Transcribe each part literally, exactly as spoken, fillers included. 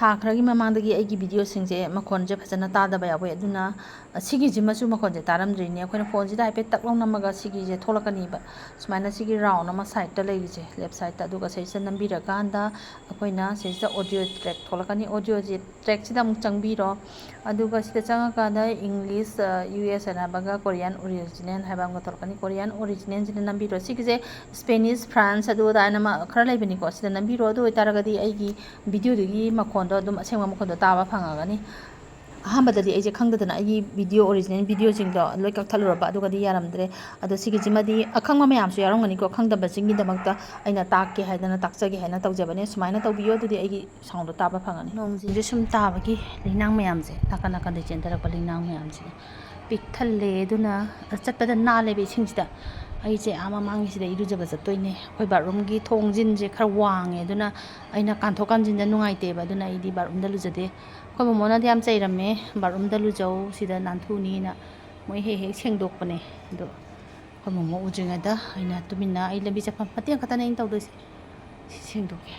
ꯊꯥ ꯈꯔꯒꯤ ꯃꯃꯥꯡꯗꯒꯤ ꯑꯩꯒꯤ ꯚꯤꯗꯤꯑꯣꯁꯤꯡꯁꯦ ꯃꯈꯣꯟꯁꯦ ꯐꯖꯅ ꯇꯥꯗꯕ ꯌꯥꯎꯋꯦ, ꯑꯗꯨꯅ ꯁꯤꯒꯤꯁꯤꯃꯁꯨ ꯃꯈꯣꯟꯁꯦ ꯇꯥꯔꯝꯗ꯭ꯔꯤꯅꯦ꯫ ꯑꯩꯈꯣꯏꯅ ꯐꯣꯟꯁꯤꯗ ꯍꯥꯏꯐꯦꯠ ꯇꯛ ꯂꯥꯎ ꯅꯝꯃꯒ ꯁꯤꯒꯤꯁꯦ ꯊꯣꯛꯂꯛꯀꯅꯤꯕ, ꯁꯨꯃꯥꯏꯅ ꯁꯤꯒꯤ ꯔꯥꯎꯟ ꯑꯃ ꯁꯥꯏꯠꯇ ꯂꯩꯔꯤꯁꯦ, ꯂꯦꯐ ꯁꯥꯏꯠꯇ, ꯑꯗꯨꯒ ꯁꯤꯁꯤꯗ ꯅꯝꯕꯤꯔꯀꯥꯟꯗ ꯑꯩꯈꯣꯏꯅ ꯁꯤꯁꯤꯗ ꯑꯣꯗꯤꯑꯣ ꯇ꯭ꯔꯦꯛ ꯊꯣꯛꯂꯛꯀꯅꯤ꯫ ꯑꯣꯗꯤꯑꯣꯁꯦ ꯇ꯭ꯔꯦꯛꯁꯤꯗ ꯑꯃꯨꯛ ꯆꯪꯕꯤꯔꯣ, ꯑꯗꯨꯒ ꯁꯤꯗ ꯆꯪꯉꯀꯥꯟꯗ ꯏꯪꯂꯤꯁ, ꯌꯨ ꯑꯦꯁ ꯑꯦꯟ ꯍꯥꯏꯕꯒ ꯀꯣꯔꯤꯌꯥꯟ ꯑꯣꯔꯤꯖꯤꯅꯦꯜ ꯍꯥꯏꯕ ꯑꯃꯒ ꯊꯣꯛꯂꯛꯀꯅꯤ꯫ ꯀꯣꯔꯤꯌꯥꯟ ꯑꯣꯔꯤꯖꯤꯅꯦꯜꯁꯤꯗ ꯅꯝꯕꯤꯔꯣ꯫ ꯁꯤꯒꯤꯁꯦ ꯁ꯭ꯄꯦꯅꯤꯁ, ꯐ꯭ꯔꯥꯟꯁ, ꯑꯗꯨ ꯑꯗꯥ ꯍꯥꯏꯅ ꯑꯃ ꯈꯔ ꯂꯩꯕꯅꯤꯀꯣ, ꯁꯤꯗ ꯅꯝꯕꯤꯔꯣ꯫ ꯑꯗꯨ ꯑꯣꯏꯇꯥꯔꯒꯗꯤ ꯑꯩꯒꯤ ꯚꯤꯗꯤꯑꯣꯗꯨꯒꯤ ꯃꯈꯣꯟꯗꯣ ꯑꯗꯨꯝ ꯑꯁꯦꯡꯕ ꯃꯈꯣꯟꯗꯣ ꯇꯥꯕ ꯐꯪꯉꯒꯅꯤ꯫ ꯑꯍꯥꯟꯕꯗꯗꯤ ꯑꯩꯁꯦ ꯈꯪꯗꯗꯅ ꯑꯩꯒꯤ ꯚꯤꯗꯤꯑꯣ ꯑꯣꯔꯤꯖꯤꯅꯦꯜ ꯚꯤꯗꯤꯑꯣꯁꯤꯡꯗꯣ ꯂꯣꯏ ꯀꯛꯊꯠꯂꯨꯔꯕ, ꯑꯗꯨꯒꯗꯤ ꯌꯥꯔꯝꯗ꯭ꯔꯦ꯫ ꯑꯗꯣ ꯁꯤꯒꯤꯁꯤꯃꯗꯤ ꯑꯈꯪꯕ ꯃꯌꯥꯝꯁꯨ ꯌꯥꯎꯔꯝꯒꯅꯤꯀꯣ, ꯈꯪꯗꯕꯁꯤꯡꯒꯤꯗꯃꯛꯇ ꯑꯩꯅ ꯇꯥꯛꯀꯦ ꯍꯥꯏꯗꯅ, ꯇꯥꯛꯆꯒꯦ ꯍꯥꯏꯅ ꯇꯧꯖꯕꯅꯦ꯫ ꯁꯨꯃꯥꯏꯅ ꯇꯧꯕꯤꯌꯣ, ꯑꯗꯨꯗꯤ ꯑꯩꯒꯤ ꯁꯥꯎꯟꯗꯣ ꯇꯥꯕ ꯐꯪꯉꯅꯤ꯫ ꯅꯣꯡꯁꯤꯡꯁꯦ ꯁꯨꯝ ꯇꯥꯕꯒꯤ ꯂꯩꯅꯥꯡ ꯃꯌꯥꯝꯁꯦ, ꯅꯥꯀꯟ ꯅꯥꯀꯟꯗ ꯆꯦꯟꯊꯔꯛꯄ ꯂꯩꯅꯥꯡ ꯃꯌꯥꯝꯁꯤꯅ ꯄꯤꯛ ꯊꯜꯂꯦ꯫ ꯑꯗꯨꯅ ꯆꯠꯄꯗ ꯅꯥꯜꯂꯦꯕ ꯏꯁꯤꯡꯁꯤꯗ꯫ ꯑꯩꯁꯦ ꯑꯥ ꯃꯃꯥꯡꯒꯤꯁꯤꯗ ꯏꯔꯨꯖꯕ ꯆꯠꯇꯣꯏꯅꯦ꯫ ꯑꯩꯈꯣꯏ ꯕꯥꯠꯔꯨꯝꯒꯤ ꯊꯣꯡꯖꯤꯟꯁꯦ ꯈꯔ ꯋꯥꯡꯉꯦ, ꯑꯗꯨꯅ ꯑꯩꯅ ꯀꯥꯟꯊꯣꯛ ꯀꯥꯟꯁꯤꯟꯗ ꯅꯨꯡꯉꯥꯏꯇꯦꯕ, ꯑꯗꯨꯅ ꯑꯩꯗꯤ ꯕꯥꯠꯔꯨꯝꯗ ꯂꯨꯖꯗꯦ꯫ ꯑꯩꯈꯣꯏ ꯃꯣꯃꯣꯅꯗꯤ ꯌꯥꯝ ꯆꯩꯔꯝꯃꯦ, "ꯕꯥꯠꯔꯨꯝꯗ ꯂꯨꯖꯧ, ꯁꯤꯗ ꯅꯥꯟꯊꯨꯅꯤꯅ"꯫ ꯃꯣꯏ ꯍꯦꯛ ꯍꯦꯛ ꯁꯦꯡꯗꯣꯛꯄꯅꯦ꯫ ꯑꯗꯣ ꯑꯩꯈꯣꯏ ꯃꯣꯃꯣ ꯎꯗ꯭ꯔꯤꯉꯩꯗ ꯑꯩꯅ ꯇꯨꯃꯤꯟꯅ ꯑꯩ ꯂꯝꯕꯤ ꯆꯠꯐꯝ ꯃꯇꯦꯛ ꯈꯛꯇꯅꯦ ꯑꯩꯅ ꯇꯧꯗꯣꯏꯁꯦ꯫ ꯁꯤ ꯁꯦꯡꯗꯣꯛꯀꯦ꯫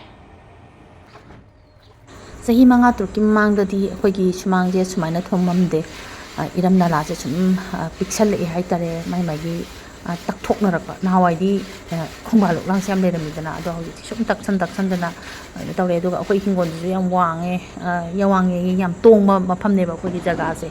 ꯆꯍꯤ ꯃꯉꯥ ꯇꯔꯨꯛꯀꯤ ꯃꯃꯥꯡꯗꯗꯤ ꯑꯩꯈꯣꯏꯒꯤ ꯁꯨꯃꯥꯡꯁꯦ ꯁꯨꯃꯥꯏꯅ ꯊꯨꯝꯃꯝꯗꯦ꯫ ꯑ, ꯏꯔꯝ ꯅꯂꯥꯁꯦ ꯁꯨꯝ, ꯑ, ꯄꯤꯛꯁꯜꯂꯛꯑꯦ ꯍꯥꯏꯇꯥꯔꯦ, ꯃꯥꯏ ꯃꯥꯏꯒꯤ, ꯑ, ꯇꯛꯊꯣꯛꯅꯔꯛꯄ꯫ ꯅꯍꯥꯟꯋꯥꯏꯗꯤ, ꯑ, ꯈꯣꯡꯕꯥꯜ ꯂꯣꯛꯂꯥꯡꯁꯦ ꯌꯥꯝ ꯂꯩꯔꯝꯃꯤꯗꯅ, ꯑꯗꯣ ꯍꯧꯖꯤꯛꯇꯤ ꯁꯨꯝ ꯇꯛꯁꯟ ꯇꯛꯁꯟꯗꯅ ꯀꯩꯅꯣ ꯇꯧꯔꯦ꯫ ꯑꯗꯨꯒ ꯑꯩꯈꯣꯏ ꯍꯤꯡꯒꯣꯜꯁꯤꯁꯨ ꯌꯥꯝ ꯋꯥꯡꯉꯦ, ꯑ, ꯌꯥꯝ ꯋꯥꯡꯉꯦ, ꯌꯥꯝ ꯇꯣꯡꯕ ꯃꯐꯝꯅꯦꯕ ꯑꯩꯈꯣꯏꯒꯤ ꯖꯒꯥꯁꯦ꯫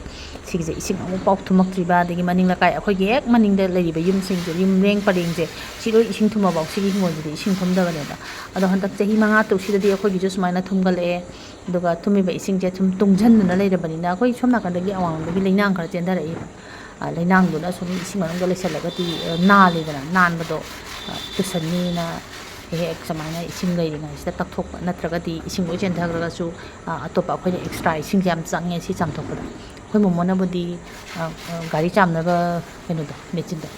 ꯁꯤꯒꯤꯁꯦ ꯏꯁꯤꯡ ꯑꯃꯨꯛ ꯄꯥꯎ ꯊꯨꯝꯃꯛꯇ꯭ꯔꯤꯕ, ꯑꯗꯒꯤ ꯃꯅꯤꯡ ꯂꯩꯀꯥꯏ ꯑꯩꯈꯣꯏꯒꯤ ꯍꯦꯛ ꯃꯅꯤꯡꯗ ꯂꯩꯔꯤꯕ ꯌꯨꯝꯁꯤꯡꯁꯦ, ꯌꯨꯝꯔꯦꯡ ꯄꯔꯦꯡꯁꯦ, ꯁꯤ ꯂꯣꯏ ꯏꯁꯤꯡ ꯊꯨꯝꯃꯐꯥꯎ ꯁꯤꯒꯤ ꯍꯤꯡꯒꯣꯜꯁꯤꯗꯤ ꯏꯁꯤꯡ ꯊꯨꯝꯗꯕꯅꯦꯕ꯫ ꯑꯗꯣ ꯍꯟꯗꯛ ꯆꯍꯤ ꯃꯉꯥ ꯇꯔꯨꯛꯁꯤꯗꯗꯤ ꯑꯩꯈꯣꯏꯒꯤꯁꯨ ꯁꯨꯃꯥꯏꯅ ꯊꯨꯝꯒꯠꯂꯛꯑꯦ꯫ ꯑꯗꯨꯒ ꯊꯨꯝꯃꯤꯕ ꯏꯁꯤꯡꯁꯦ ꯁꯨꯝ ꯇꯨꯡꯁꯤꯟꯗꯨꯅ ꯂꯩꯔꯕꯅꯤꯅ, ꯑꯩꯈꯣꯏ ꯁꯣꯝ ꯅꯥꯀꯟꯗꯒꯤ ꯑꯋꯥꯡꯂꯣꯝꯗꯒꯤ ꯂꯩꯅꯥꯡ ꯈꯔ ꯆꯦꯟꯊꯔꯛꯏꯕ꯫ ꯑ, ꯂꯩꯅꯥꯡꯗꯨꯅ ꯁꯨꯝ ꯏꯁꯤꯡ ꯃꯅꯨꯡꯗ ꯂꯩꯁꯜꯂꯒꯗꯤ, ꯑ, ꯅꯥꯜꯂꯤꯗꯅ, ꯅꯥꯟꯕꯗꯣ, ꯑ, ꯇꯨꯁꯟꯅꯤꯅ ꯍꯦꯛ ꯍꯦꯛ ꯁꯨꯃꯥꯏꯅ ꯏꯁꯤꯡ ꯂꯩꯔꯤꯉꯩꯁꯤꯗ ꯇꯛꯊꯣꯛꯄ, ꯅꯠꯇ꯭ꯔꯒꯗꯤ ꯏꯁꯤꯡ ꯂꯣꯏ ꯆꯦꯟꯊꯈ꯭ꯔꯒꯁꯨ, ꯑ, ꯑꯇꯣꯞꯄ ꯑꯩꯈꯣꯏꯅ ꯑꯦꯛꯁꯇ꯭ꯔꯥ ꯏꯁꯤꯡꯁꯦ ꯌꯥꯝ ꯆꯪꯉꯦ ꯁꯤ ꯆꯥꯝꯊꯣꯛꯄꯗ꯫ ꯑꯩꯈꯣꯏ ꯃꯣꯃꯣꯅꯕꯨꯗꯤ, ꯑ, ꯑ, ꯒꯥꯔꯤ ꯆꯥꯝꯅꯕ ꯀꯩꯅꯣꯗꯣ, ꯃꯦꯆꯤꯟꯗꯣ,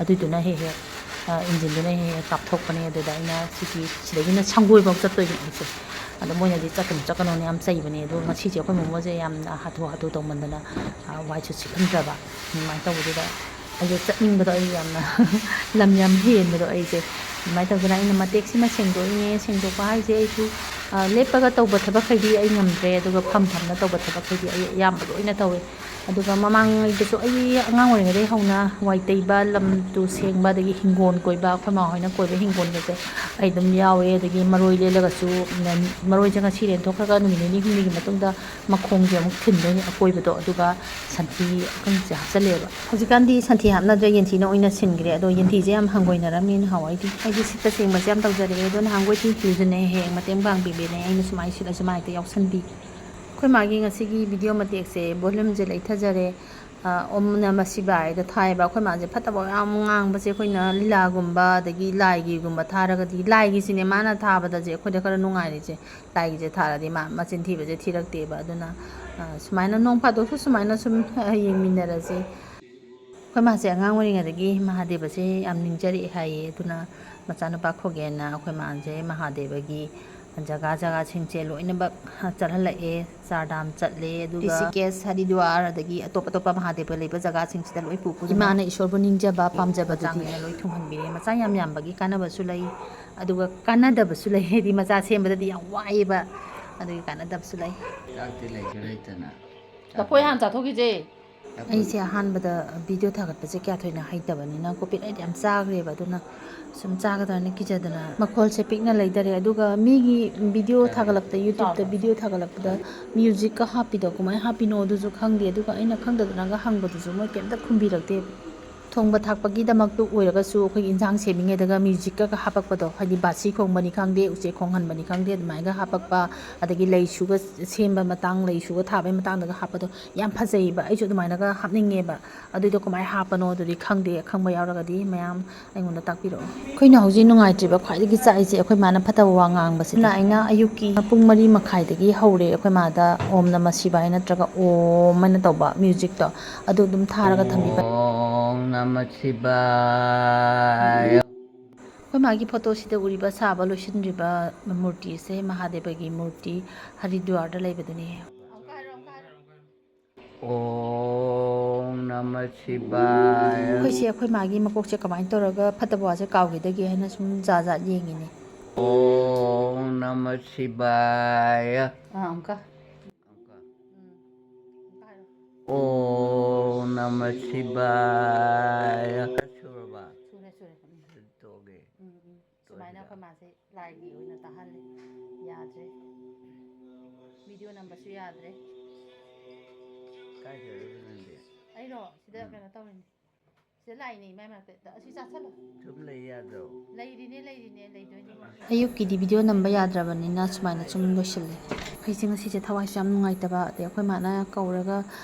ꯑꯗꯨꯏꯗꯨꯅ ꯍꯦꯛ ꯍꯦꯛ, ꯑ, ꯏꯟꯖꯤꯟꯗꯨꯅ ꯍꯦꯛ ꯍꯦꯛ ꯀꯥꯞꯊꯣꯛꯄꯅꯦ꯫ ꯑꯗꯨꯗ ꯑꯩꯅ ꯁꯤꯒꯤ, ꯁꯤꯗꯒꯤꯅ ꯁꯪꯒꯣꯏꯐꯥꯎ ꯆꯠꯇꯣꯏꯅꯦ ꯑꯩꯁꯦ꯫ ꯑꯗꯣ ꯃꯣꯏꯅꯗꯤ "ꯆꯠꯀꯅꯨ, ꯆꯠꯀꯅꯨꯅ" ꯌꯥꯝ ꯆꯩꯕꯅꯦ꯫ ꯑꯗꯣ ꯉꯁꯤꯁꯦ ꯑꯩꯈꯣꯏ ꯃꯣꯃꯣꯁꯦ ꯌꯥꯝꯅ ꯍꯥꯊꯨ ꯍꯥꯊꯨ ꯇꯧꯃꯟꯗꯅ, ꯑ, ꯋꯥꯏꯁꯨ ꯁꯤꯠꯍꯟꯗ꯭ꯔꯕ, ꯑꯗꯨꯃꯥꯏꯅ ꯇꯧꯕꯗꯨꯗ ꯑꯩꯁꯦ ꯆꯠꯅꯤꯡꯕꯗꯣ, ꯑꯩ ꯌꯥꯝꯅ ꯂꯝ ꯌꯥꯝ ꯍꯦꯟꯕꯗꯣ ꯑꯩꯁꯦ꯫ ꯑꯗꯨꯃꯥꯏꯅ ꯇꯧꯗꯅ ꯑꯩꯅ ꯃꯇꯦꯛꯁꯤꯃ ꯁꯦꯡꯗꯣꯛꯏꯅꯦ꯫ ꯁꯦꯡꯗꯣꯛꯄ ꯍꯥꯏꯁꯦ ꯑꯩꯁꯨ ꯂꯦꯞꯄꯒ ꯇꯧꯕ ꯊꯕꯛꯈꯩꯗꯤ ꯑꯩ ꯉꯝꯗ꯭ꯔꯦ, ꯑꯗꯨꯒ ꯐꯝ ꯐꯝꯅ ꯇꯧꯕ ꯊꯕꯛꯈꯩꯗꯤ ꯑꯩ ꯑꯌꯥꯝꯕ ꯂꯣꯏꯅ ꯇꯧꯋꯦ꯫ ꯑꯗꯨꯒ ꯃꯃꯥꯡꯉꯩꯗꯁꯨ ꯑꯩ ꯑꯉꯥꯡ ꯑꯣꯏꯔꯤꯉꯩꯗꯒꯤ ꯍꯧꯅ ꯋꯥꯏ ꯇꯩꯕ, ꯂꯝ ꯇꯨ ꯁꯦꯡꯕ, ꯑꯗꯒꯤ ꯍꯤꯡꯒꯣꯜ ꯀꯣꯏꯕ, ꯑꯩꯈꯣꯏ ꯃꯥ ꯍꯣꯏꯅ ꯀꯣꯏꯕ ꯍꯤꯡꯒꯣꯜꯒꯁꯦ ꯑꯩ ꯑꯗꯨꯝ ꯌꯥꯎꯋꯦ꯫ ꯑꯗꯒꯤ ꯃꯔꯣꯏ ꯂꯦꯜꯂꯒꯁꯨ ꯃꯔꯣꯏꯁꯦ ꯉꯁꯤ ꯂꯦꯟꯊꯣꯛꯈ꯭ꯔꯒ ꯅꯨꯃꯤꯠ ꯅꯤꯅꯤ ꯍꯨꯝꯅꯤꯒꯤ ꯃꯇꯨꯡꯗ ꯃꯈꯣꯡꯁꯦ ꯑꯃꯨꯛ ꯊꯤꯟꯗꯣꯏꯅꯤ ꯑꯀꯣꯏꯕꯗꯣ, ꯑꯗꯨꯒ ꯁꯟꯊꯤ ꯑꯀꯪꯕꯁꯦ ꯍꯥꯞꯆꯜꯂꯦꯕ꯫ ꯍꯧꯖꯤꯛꯀꯥꯟꯗꯤ ꯁꯟꯊꯤ ꯍꯥꯞꯅꯗ꯭ꯔꯦ, ꯌꯦꯟꯊꯤꯅ ꯑꯣꯏꯅ ꯁꯤꯟꯈ꯭ꯔꯦ꯫ ꯑꯗꯣ ꯌꯦꯟꯊꯤꯁꯦ ꯌꯥꯝ ꯍꯪꯒꯣꯏꯅꯔꯝꯃꯤ ꯅꯍꯥꯟꯋꯥꯏꯗꯤ꯫ ꯑꯩꯗꯤ ꯁꯤꯠꯄ ꯁꯦꯡꯕꯁꯦ ꯌꯥꯝ ꯇꯧꯖꯔꯛꯑꯦ꯫ ꯑꯗꯣ ꯅꯍꯥꯟꯈꯣꯏ ꯇꯤꯡꯊꯤꯁꯨꯅꯦ ꯍꯦꯛ ꯃꯇꯦꯡ ꯄꯥꯡꯕꯤꯕꯅꯦ꯫ ꯑꯩꯅ ꯁꯨꯃꯥꯏꯅ ꯁꯤꯠꯂꯁꯨ ꯃꯥ ꯍꯦꯛꯇ ꯌꯥꯎꯁꯟꯕꯤ꯫ ꯑꯩꯈꯣꯏ ꯃꯥꯒꯤ ꯉꯁꯤꯒꯤ ꯚꯤꯗꯤꯑꯣ ꯃꯇꯦꯛꯁꯦ ꯚꯣꯂꯨꯝꯁꯦ ꯂꯩꯊꯖꯔꯦ꯫ ꯑ, ꯑꯣꯝ ꯅꯃ ꯁꯤꯕꯥꯏꯗ ꯊꯥꯏꯑꯕ꯫ ꯑꯩꯈꯣꯏ ꯃꯥꯁꯦ ꯐꯠꯇꯕ ꯌꯥꯝ ꯉꯥꯡꯕꯁꯦ ꯑꯩꯈꯣꯏꯅ ꯂꯤꯂꯥꯒꯨꯝꯕ ꯑꯗꯒꯤ ꯂꯥꯏꯒꯤꯒꯨꯝꯕ ꯊꯥꯔꯒꯗꯤ, ꯂꯥꯏꯒꯤꯁꯤꯅꯦ ꯃꯥꯅ ꯊꯥꯕꯗꯁꯦ ꯑꯩꯈꯣꯏꯗ ꯈꯔ ꯅꯨꯡꯉꯥꯏꯔꯤꯁꯦ꯫ ꯂꯥꯏꯒꯤꯁꯦ ꯊꯥꯔꯗꯤ ꯃꯥ ꯃꯆꯤꯟ ꯊꯤꯕꯁꯦ ꯊꯤꯔꯛꯇꯦꯕ꯫ ꯑꯗꯨꯅ, ꯑ, ꯁꯨꯃꯥꯏꯅ ꯅꯣꯡ ꯐꯥꯗꯣꯛꯁꯨ ꯁꯨꯃꯥꯏꯅ ꯁꯨꯝ, ꯑ, ꯌꯦꯡꯃꯤꯟꯅꯔꯁꯦ꯫ ꯑꯩꯈꯣꯏ ꯃꯥꯁꯦ ꯑꯉꯥꯡ ꯑꯣꯏꯔꯤꯉꯩꯗꯒꯤ ꯃꯍꯥꯗꯦꯕꯁꯦ ꯌꯥꯝ ꯅꯤꯡꯖꯔꯛꯑꯦ ꯍꯥꯏꯌꯦ꯫ ꯑꯗꯨꯅ ꯃꯆꯥꯅꯨꯄꯥ ꯈꯣꯒꯦꯟꯅ ꯑꯩꯈꯣꯏ ꯃꯥꯁꯦ ꯃꯍꯥꯗꯦꯕꯒꯤ ꯖꯒꯥ ꯖꯒꯥꯁꯤꯡꯁꯦ ꯂꯣꯏꯅꯃꯛ ꯆꯠꯍꯜꯂꯛꯑꯦ꯫ ꯆꯥꯔꯗꯥꯝ ꯆꯠꯂꯦ, ꯑꯗꯨꯒ ꯔꯤꯁꯤꯀꯦꯁ, ꯍꯔꯤꯗ꯭ꯋꯥꯔ, ꯑꯗꯒꯤ ꯑꯇꯣꯞ ꯑꯇꯣꯞꯄ ꯃꯍꯥꯗꯦꯕ ꯂꯩꯕ ꯖꯒꯥꯁꯤꯡꯁꯤꯗ ꯂꯣꯏ ꯄꯨ ꯄꯨꯗꯅ ꯏꯃꯥꯅ ꯏꯁꯣꯔꯕꯨ ꯅꯤꯡꯖꯕ ꯄꯥꯝꯖꯕꯗꯨꯗꯤ ꯃꯆꯥꯉꯩꯅ ꯂꯣꯏ ꯊꯨꯡꯍꯟꯕꯤꯔꯦ꯫ ꯃꯆꯥ ꯌꯥꯝ ꯌꯥꯝꯕꯒꯤ ꯀꯥꯟꯅꯕꯁꯨ ꯂꯩ, ꯑꯗꯨꯒ ꯀꯥꯟꯅꯗꯕꯁꯨ ꯂꯩ꯫ ꯍꯥꯏꯗꯤ ꯃꯆꯥ ꯁꯦꯝꯕꯗꯗꯤ ꯌꯥꯝ ꯋꯥꯏꯑꯦꯕ, ꯑꯗꯨꯒꯤ ꯀꯥꯟꯅꯗꯕꯁꯨ ꯂꯩ꯫ ꯆꯥꯛꯇꯤ ꯂꯩꯁꯨ ꯂꯩꯇꯅ꯫ ꯂꯐꯣꯏ ꯍꯥꯟꯅ ꯆꯥꯊꯣꯛꯈꯤꯁꯦ꯫ ꯑꯩꯁꯦ ꯑꯍꯥꯟꯕꯗ ꯚꯤꯗꯤꯑꯣ ꯊꯥꯒꯠꯄꯁꯦ ꯀꯌꯥ ꯊꯣꯏꯅ ꯍꯩꯇꯕꯅꯤꯅ copyright ꯌꯥꯝ ꯆꯥꯈ꯭ꯔꯦꯕ, ꯑꯗꯨꯅ ꯁꯨꯝ ꯆꯥꯒꯗ꯭ꯔꯅ ꯀꯤꯖꯗꯅ ꯃꯈꯣꯜꯁꯦ ꯄꯤꯛꯅ ꯂꯩꯊꯔꯦ꯫ ꯑꯗꯨꯒ ꯃꯤꯒꯤ ꯚꯤꯗꯤꯑꯣ ꯊꯥꯒꯠꯂꯛꯄꯗ, YouTubeꯇ ꯚꯤꯗꯤꯑꯣ ꯊꯥꯒꯠꯂꯛꯄꯗ musicꯀ ꯍꯥꯞꯄꯤꯗꯣ ꯀꯃꯥꯏꯅ ꯍꯥꯞꯄꯤꯅꯣ ꯑꯗꯨꯁꯨ ꯈꯪꯗꯦ꯫ ꯑꯗꯨꯒ ꯑꯩꯅ ꯈꯪꯗꯗꯅꯒ ꯍꯪꯕꯗꯨꯁꯨ ꯃꯣꯏ ꯀꯩꯝꯇ ꯈꯨꯝꯕꯤꯔꯛꯇꯦ꯫ ꯊꯣꯡꯕ ꯊꯥꯛꯄꯒꯤꯗꯃꯛꯇ ꯑꯣꯏꯔꯒꯁꯨ ꯑꯩꯈꯣꯏꯒꯤ ꯏꯟꯁꯥꯡ ꯁꯦꯝꯃꯤꯉꯩꯗꯒ musicꯀꯒ ꯍꯥꯞꯄꯛꯄꯗꯣ, ꯍꯥꯏꯗꯤ ꯕꯥꯁꯤ ꯈꯣꯡꯕꯅꯤ ꯈꯪꯗꯦ, ꯎꯆꯦꯛ ꯈꯣꯡꯍꯟꯕꯅꯤ ꯈꯪꯗꯦ, ꯑꯗꯨꯃꯥꯏꯅꯒ ꯍꯥꯞꯄꯛꯄ, ꯑꯗꯒꯤ ꯂꯩꯁꯨꯒ ꯁꯦꯝꯕ ꯃꯇꯥꯡ, ꯂꯩꯁꯨꯒ ꯊꯥꯕꯒꯤ ꯃꯇꯥꯡꯗꯒ ꯍꯥꯞꯄꯗꯣ ꯌꯥꯝ ꯐꯖꯩꯕ꯫ ꯑꯩꯁꯨ ꯑꯗꯨꯃꯥꯏꯅꯒ ꯍꯥꯞꯅꯤꯡꯉꯦꯕ꯫ ꯑꯗꯨꯏꯗꯣ ꯀꯃꯥꯏꯅ ꯍꯥꯞꯄꯅꯣ ꯑꯗꯨꯗꯤ ꯈꯪꯗꯦ꯫ ꯑꯈꯪꯕ ꯌꯥꯎꯔꯒꯗꯤ ꯃꯌꯥꯝ ꯑꯩꯉꯣꯟꯗ ꯇꯥꯛꯄꯤꯔꯛꯑꯣ꯫ ꯑꯩꯈꯣꯏꯅ ꯍꯧꯖꯤꯛ ꯅꯨꯡꯉꯥꯏꯇ꯭ꯔꯤꯕ ꯈ꯭ꯋꯥꯏꯗꯒꯤ ꯆꯥꯛꯏꯁꯦ ꯑꯩꯈꯣꯏ ꯃꯥꯅ ꯐꯠꯇꯕ ꯋꯥ ꯉꯥꯡꯕꯁꯤꯅ꯫ ꯑꯗꯨꯅ ꯑꯩꯅ ꯑꯌꯨꯛꯀꯤ ꯄꯨꯡ ꯃꯔꯤ ꯃꯈꯥꯏꯗꯒꯤ ꯍꯧꯔꯦ ꯑꯩꯈꯣꯏ ꯃꯥꯗ ꯑꯣꯝ ꯅꯃ ꯁꯤꯕꯥꯏ ꯅꯠꯇ꯭ꯔꯒ ꯑꯣꯝ ꯍꯥꯏꯅ ꯇꯧꯕ musicꯇꯣ ꯑꯗꯨ ꯑꯗꯨꯝ ꯊꯥꯔꯒ ꯊꯝꯕꯤꯕ꯫ ꯑꯣꯝ ꯅꯃ ꯁꯤꯕꯥꯏ꯫ ꯑꯩꯈꯣꯏ ꯃꯥꯒꯤ ꯐꯣꯇꯣꯁꯤꯗ ꯎꯔꯤꯕ ꯁꯥꯕ ꯂꯣꯏꯁꯤꯟꯗ꯭ꯔꯤꯕ ꯃꯨꯔꯇꯤꯁꯦ ꯃꯍꯥꯗꯦꯕꯒꯤ ꯃꯨꯔꯇꯤ ꯍꯔꯤꯗ꯭ꯋꯥꯔꯗ ꯂꯩꯕꯗꯨꯅꯤ꯫ ꯑꯣꯝ ꯅꯃ ꯁꯤꯕꯥꯌ꯫ ꯑꯩꯈꯣꯏꯁꯦ ꯑꯩꯈꯣꯏ ꯃꯥꯒꯤ ꯃꯀꯣꯛꯁꯦ ꯀꯃꯥꯏꯅ ꯇꯧꯔꯒ ꯐꯠꯇꯕ ꯋꯥꯁꯦ ꯀꯥꯎꯈꯤꯗꯒꯦ ꯍꯥꯏꯅ ꯁꯨꯝ ꯖꯥꯠ ꯖꯥꯠ ꯌꯦꯡꯉꯤꯅꯦ꯫ ꯅꯃ ꯁꯤꯕꯥꯌ꯫ ꯑꯥ, ꯑꯃꯨꯛꯀ꯫ ꯑꯃꯨꯛꯀ꯫ ꯎꯝ꯫ ꯑꯃꯨꯛꯀ ꯍꯥꯏꯔꯣ꯫ ꯅꯃ ꯁꯤꯕꯥꯌ꯫ ꯁꯨꯔꯕ? ꯁꯨꯔꯦ, ꯁꯨꯔꯦ꯫ ꯎꯝ꯫ ꯇꯣꯛꯑꯒꯦ꯫ ꯎꯝ, ꯎꯝ꯫ ꯁꯨꯃꯥꯏꯅ ꯇꯣꯛꯑꯁꯤꯔ? ꯑꯩꯈꯣꯏ ꯃꯥꯁꯦ ꯂꯥꯏꯒꯤ ꯑꯣꯏꯅ ꯇꯥꯍꯜꯂꯦ꯫ ꯌꯥꯗ꯭ꯔꯦ꯫ ꯚꯤꯗꯤꯑꯣ ꯅꯝꯕꯁꯨ ꯌꯥꯗ꯭ꯔꯦ꯫ ꯀꯥꯏ ꯆꯠꯂꯨꯏꯕ ꯅꯪꯗꯤ? ꯑꯩꯔꯣ? ꯁꯤꯗ ꯎꯝ꯫ ꯀꯩꯅꯣ ꯇꯧꯔꯤꯅꯦ꯫ ꯁꯤꯗ ꯂꯥꯛꯏꯅꯦ ꯏꯃꯥꯏ ꯃꯔꯛꯇ꯫ ꯑꯁꯤ ꯆꯥꯁꯜꯂꯣ꯫ ꯁꯨꯝ ꯂꯩ ꯌꯥꯗ꯭ꯔꯣ? ꯂꯩꯔꯤꯅꯦ, ꯂꯩꯔꯤꯅꯦ, ꯂꯩꯗꯣꯏꯅꯦ꯫ ꯑꯌꯨꯛꯀꯤꯗꯤ ꯚꯤꯗꯤꯑꯣ ꯅꯝꯕ ꯌꯥꯗ꯭ꯔꯕꯅꯤꯅ ꯁꯨꯃꯥꯏꯅ ꯁꯨꯝ ꯂꯣꯏꯁꯤꯜꯂꯦ꯫ ꯑꯩꯁꯦ ꯉꯁꯤꯁꯦ ꯊꯋꯥꯏꯁꯦ ꯌꯥꯝ ꯅꯨꯡꯉꯥꯏꯇꯕ, ꯑꯗꯩ ꯑꯩꯈꯣꯏ ꯃꯥꯅ ꯀꯧꯔꯒ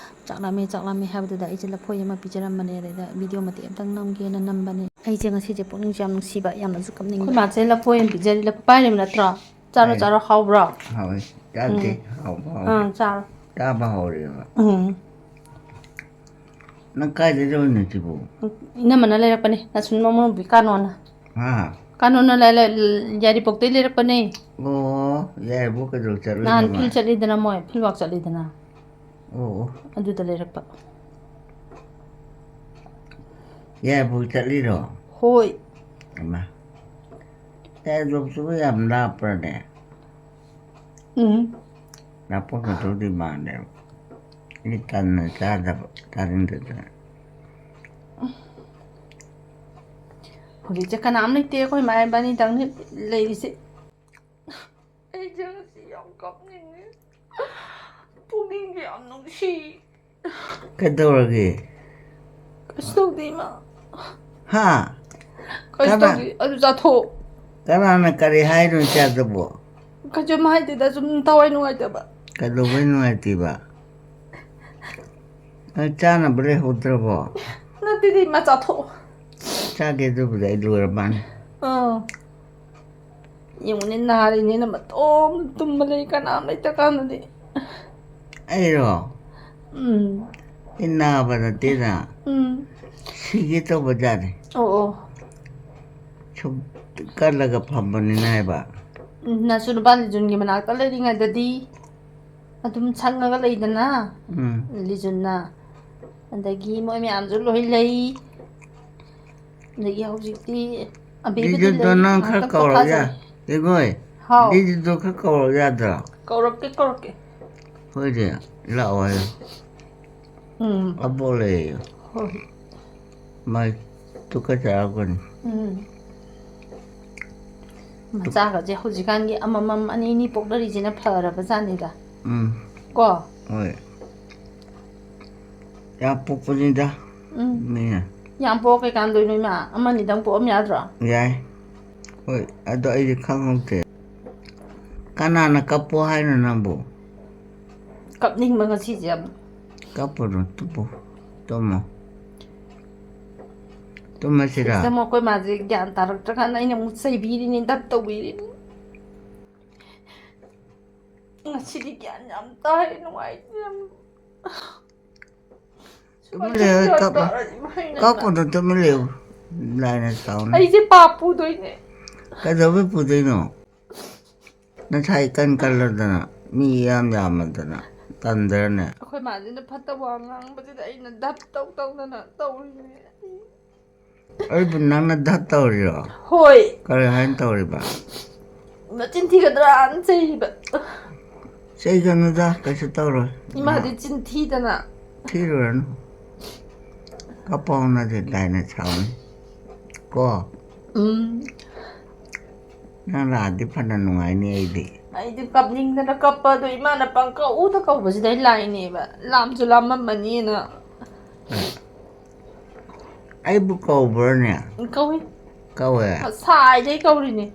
"ꯆꯥꯛ ꯂꯥꯝꯃꯦ, ꯆꯥꯛ ꯂꯥꯝꯃꯦ" ꯍꯥꯏꯕꯗꯨꯗ ꯑꯩꯁꯦ ꯂꯐꯣꯏ ꯑꯃ ꯄꯤꯖꯔꯝꯕꯅꯦ, ꯑꯗꯩꯗ ꯚꯤꯗꯤꯑꯣ ꯃꯇꯦꯛ ꯑꯝꯇꯪ ꯅꯝꯒꯦꯅ ꯅꯝꯕꯅꯦ꯫ ꯑꯩꯁꯦ ꯉꯁꯤꯁꯦ ꯄꯨꯛꯅꯤꯡꯁꯦ ꯌꯥꯝ ꯅꯨꯡꯁꯤꯕ, ꯌꯥꯝꯅꯁꯨ ꯀꯞꯅꯤꯡꯕ꯫ ꯑꯩꯈꯣꯏ ꯃꯥꯁꯦ ꯂꯐꯣꯏ ꯑꯃ ꯄꯤꯖꯔꯤ꯫ ꯂꯐꯣꯏ ꯄꯥꯏꯔꯤꯕ ꯅꯠꯇ꯭ꯔꯣ? ꯆꯥꯔꯣ, ꯍꯣꯏ꯫ ꯆꯥꯔꯣ, ꯍꯥꯎꯕ꯭ꯔꯣ? ꯍꯥꯎꯋꯦ꯫ ꯆꯥꯗꯦ꯫ ꯎꯝ꯫ ꯍꯥꯎꯕ ꯍꯥꯎꯋꯦ꯫ ꯑꯥ, ꯆꯥꯔꯣ꯫ ꯆꯥꯕ ꯍꯧꯔꯦꯕ꯫ ꯎꯝ꯫ ꯅꯪ ꯀꯥꯏꯗꯩ ꯂꯧꯔꯤꯅꯣ ꯁꯤꯕꯨ? ꯏꯅꯝꯃꯅ ꯂꯩꯔꯛꯄꯅꯦ, ꯅꯁꯨꯟ ꯃꯃꯧ ꯅꯨꯄꯤ ꯀꯥꯅꯣꯅ꯫ ꯍꯥ? ꯀꯥꯅꯣꯅ ꯂꯩ-, ꯂꯩ-, ꯌꯥꯏꯔꯤꯄꯣꯛꯇꯩ ꯂꯩꯔꯛꯄꯅꯦ꯫ ꯑꯣ, ꯌꯥꯏꯔꯤꯄꯣꯛ ꯀꯩꯗꯧ ꯆꯠꯂꯨꯏꯅꯣ ꯅꯍꯥꯟ ꯃꯥ? ꯐꯤꯜ ꯆꯠꯂꯤꯗꯅ ꯃꯣꯏ, ꯐꯤꯜ ꯋꯥꯛ ꯆꯠꯂꯤꯗꯅ꯫ ꯑꯣ, ꯑꯣ꯫ ꯑꯗꯨꯗ ꯂꯩꯔꯛꯄ꯫ ꯌꯥꯏꯔꯤꯄꯣꯛ ꯆꯠꯂꯤꯔꯣ? ꯍꯣꯏ꯫ ꯍꯩꯃꯥ꯫ ꯌꯥꯏꯔꯤꯄꯣꯛꯇꯨꯕꯨ ꯌꯥꯝ ꯂꯥꯞꯄ꯭ꯔꯅꯦ? ꯎꯝ꯫ ꯂꯥꯞꯄꯝꯒꯗꯧꯗꯤ ꯃꯥꯜꯂꯦꯕ꯫ ꯑꯩ ꯇꯟꯅ ꯆꯥꯗꯕ, ꯆꯥꯅꯤꯡꯗꯗꯅ꯫ ꯍꯧꯖꯤꯛꯁꯦ ꯀꯅꯥꯝ ꯂꯩꯇꯦ, ꯑꯩꯈꯣꯏ ꯏꯃꯥ ꯏꯕꯥꯅꯤꯗꯪꯅꯤ ꯂꯩꯔꯤꯁꯦ꯫ ꯑꯩꯁꯦ ꯉꯁꯤ ꯌꯥꯝ ꯀꯞꯅꯤꯡꯉꯦ꯫ ꯄꯨꯛꯅꯤꯡꯁꯦ ꯌꯥꯝ ꯅꯨꯡꯁꯤ꯫ ꯀꯩꯗꯧꯔꯒꯦ? ꯀꯩꯁꯨ ꯇꯧꯗꯦ, ꯏꯃꯥ꯫ ꯍꯥ? ꯀꯩꯁꯨ ꯀꯅꯥ-, ꯇꯧꯗꯦ, ꯑꯗꯨ ꯆꯥꯊꯣꯛ꯫ ꯀꯅꯥꯅ ꯀꯔꯤ ꯍꯥꯏꯅꯣ ꯏꯆꯥꯗꯨꯕꯣ? ꯀꯩꯁꯨꯝ ꯍꯥꯏꯗꯦꯗ, ꯁꯨꯝ ꯊꯋꯥꯏ ꯅꯨꯡꯉꯥꯏꯇꯕ꯫ ꯀꯩꯗꯧꯕꯩ ꯅꯨꯡꯉꯥꯏꯇ꯭ꯔꯤꯕ? ꯅꯪ ꯆꯥꯅꯕ ꯂꯩꯍꯧꯗ꯭ꯔꯕꯣ? ꯅꯠꯇꯦꯗ, ꯏꯃꯥ, ꯆꯥꯊꯣꯛꯑꯣ꯫ ꯆꯥꯒꯦ, ꯑꯗꯨꯕꯨꯗꯤ ꯑꯩ ꯂꯣꯏꯔ ꯃꯥꯅꯤ꯫ ꯑꯥ꯫ ꯌꯦꯡꯉꯨꯅꯦ, ꯅꯥꯔꯤꯅꯦꯅ ꯃꯇꯣꯝ ꯇꯨꯝꯃ ꯂꯩ, ꯀꯅꯥꯝ ꯂꯩꯇ ꯀꯥꯟꯗꯗꯤ꯫ ꯑꯩꯔꯣ? ꯎꯝ꯫ ꯑꯩ ꯅꯥꯕ ꯅꯠꯇꯦꯗ꯫ ꯎꯝ꯫ ꯁꯤꯒꯦ ꯇꯧꯕ ꯖꯥꯠꯅꯤ꯫ ꯑꯣ, ꯑꯣ꯫ ꯁꯨꯝ ꯀꯜꯂꯒ ꯐꯝꯕꯅꯤꯅ ꯍꯥꯏꯕ꯫ ꯎꯝ, ꯅꯁꯨ ꯅꯨꯄꯥ ꯂꯤꯖꯨꯟꯒꯤ ꯃꯅꯥꯛꯇ ꯂꯩꯔꯤꯉꯩꯗꯗꯤ ꯑꯗꯨꯝ ꯁꯪꯉꯒ ꯂꯩꯗꯅ, ꯎꯝ꯫ ꯂꯤꯖꯨꯟꯅ꯫ ꯑꯗꯒꯤ ꯃꯣꯏ ꯃꯌꯥꯝꯁꯨ ꯂꯣꯏ ꯂꯩ꯫ ꯑꯗꯒꯤ ꯍꯧꯖꯤꯛꯇꯤ ꯑꯕꯦꯕꯗꯤ ꯂꯤꯖꯨꯟꯗꯣ ꯂꯩ, ꯅꯪ ꯈꯔ ꯉꯥꯏꯍꯥꯛꯇꯪ ꯀꯧꯔꯛ ꯌꯥ-, ꯄꯣꯊꯥꯖꯔꯦ꯫ ꯏꯃꯣꯏ, ꯍꯥꯎ꯫ ꯗꯤꯗꯤꯗꯣ ꯈꯔ ꯀꯧꯔꯛ ꯌꯥꯗ꯭ꯔꯣ? ꯀꯧꯔꯛꯀꯦ, ꯀꯧꯔꯛꯀꯦ꯫ ꯍꯣꯏꯅꯦ, ꯂꯥꯛꯑꯣ ꯍꯥꯏꯌꯣ꯫ ꯎꯝ꯫ ꯑꯕꯣꯛ ꯂꯩꯌꯦ꯫ ꯍꯣꯏ꯫ ꯃꯥꯏ ꯇꯨꯀꯠꯆꯔꯛꯀꯅꯤ꯫ ꯎꯝ꯫ ꯃꯆꯥꯒꯁꯦ ꯍꯧꯖꯤꯛꯀꯥꯟꯒꯤ ꯑꯃꯃꯝ ꯑꯅꯤ ꯑꯅꯤ ꯄꯣꯛꯅꯔꯤꯁꯤꯅ ꯐꯔꯕ ꯖꯥꯠꯅꯤꯗ꯫ ꯎꯝ꯫ ꯀꯣ? ꯍꯣꯏ꯫ ꯌꯥꯝ ꯄꯣꯛꯄꯅꯤꯗ꯫ ꯎꯝ꯫ ꯃꯤꯅ꯫ ꯌꯥꯝ ꯄꯣꯛ ꯀꯩꯀꯥꯟꯗꯣꯏꯅꯣ ꯏꯃꯥ? ꯑꯃꯅꯤꯗꯪ ꯄꯣꯛꯑꯝ ꯌꯥꯗ꯭ꯔꯣ? ꯌꯥꯏ꯫ ꯍꯣꯏ, ꯑꯗꯣ ꯑꯩꯗꯤ ꯈꯪꯍꯧꯗꯦ꯫ ꯀꯅꯥꯅ ꯀꯞꯄꯣ ꯍꯥꯏꯅꯣ ꯅꯪꯕꯨ? ꯀꯞꯅꯤꯡꯕ ꯉꯁꯤꯁꯦ ꯌꯥꯝ꯫ ꯀꯞꯄꯨꯅꯨ, ꯇꯨꯝꯃꯣ꯫ ꯇꯨꯝꯃꯣ꯫ ꯇꯨꯝꯃꯁꯤꯔꯥ? ꯁꯤꯗ ꯑꯃꯨꯛ ꯑꯩꯈꯣꯏ ꯃꯥꯁꯦ ꯒ꯭ꯌꯥꯟ ꯇꯥꯔꯛꯇ꯭ꯔꯀꯥꯟꯗ ꯑꯩꯅ ꯑꯃꯨꯛ ꯆꯩꯕꯤꯔꯤꯅꯤ, ꯗꯞ ꯇꯧꯕꯤꯔꯤꯅꯤ꯫ ꯉꯁꯤꯗꯤ ꯒ꯭ꯌꯥꯟ ꯌꯥꯝ ꯇꯥꯏ, ꯅꯨꯡꯉꯥꯏꯇꯦ ꯌꯥꯝ꯫ ꯇꯨꯃꯤꯟ ꯁꯨꯃꯥꯏꯅ ꯂꯩꯌꯨ, ꯒ꯭ꯌꯥꯟ ꯀꯞꯄ-, ꯇꯥꯔꯗꯤ ꯏꯃꯥ ꯍꯦꯟꯅ ꯀꯞꯀꯅꯨ, ꯇꯨꯃꯤꯟ ꯂꯩꯌꯨ꯫ ꯂꯥꯏꯅ ꯁꯥꯎꯅꯤ꯫ ꯑꯩꯁꯦ ꯄꯥꯞ ꯄꯨꯗꯣꯏꯅꯦ꯫ ꯀꯩꯗꯧꯕꯩ ꯄꯨꯗꯣꯏꯅꯣ? ꯅꯁꯥ ꯏꯀꯟ ꯀꯜꯂꯗꯅ, ꯃꯤ ꯏꯌꯥꯝ ꯌꯥꯝꯃꯗꯅ, ꯇꯟꯗ꯭ꯔꯅꯦ? ꯑꯩꯈꯣꯏ ꯃꯥꯁꯤꯅ ꯐꯠꯇꯕ ꯋꯥ ꯉꯥꯡꯕꯁꯤꯗ ꯑꯩꯅ ꯗꯞ ꯇꯧ ꯇꯧꯗꯅ ꯇꯧꯔꯤꯅꯦ꯫ ꯑꯩꯕꯨ ꯅꯪꯅ ꯗꯞ ꯇꯧꯔꯤꯔꯣ? ꯍꯣꯏ꯫ ꯀꯔꯤ ꯍꯥꯏꯅ ꯇꯧꯔꯤꯕ? ꯅꯆꯤꯟ ꯊꯤꯒꯗ꯭ꯔꯥꯅ ꯆꯩꯔꯤꯕ꯫ ꯆꯩꯒꯅꯨꯗ, ꯀꯩꯁꯨ ꯇꯧꯔꯣꯏ꯫ ꯏꯃꯥꯗꯤ ꯆꯤꯟ ꯊꯤꯗꯅ꯫ ꯊꯤꯔꯨꯔꯅꯨ꯫ ꯀꯞꯄ ꯍꯧꯅꯗꯦ, ꯂꯥꯏꯅ ꯁꯥꯎꯅꯤ꯫ ꯀꯣ? ꯎꯝ꯫ ꯅꯪ ꯂꯥꯛꯑꯗꯤ ꯐꯅ ꯅꯨꯡꯉꯥꯏꯅꯤ ꯑꯩꯗꯤ꯫ ꯑꯩꯗꯤ ꯀꯞꯅꯤꯡꯗꯅ ꯀꯞꯄ ꯑꯗꯣ ꯏꯃꯥꯅ ꯄꯪꯀꯧꯗ ꯀꯧꯕꯁꯤꯗ ꯑꯩ ꯂꯥꯛꯏꯅꯦꯕ꯫ ꯂꯥꯝꯁꯨ ꯂꯥꯝꯃꯝꯃꯅꯤꯅ꯫ ꯑꯩꯕꯨ ꯀꯧꯕ꯭ꯔꯅꯦ? ꯀꯧꯏ꯫ ꯀꯧꯋꯦ? ꯉꯁꯥꯏꯗꯩ ꯀꯧꯔꯤꯅꯦ꯫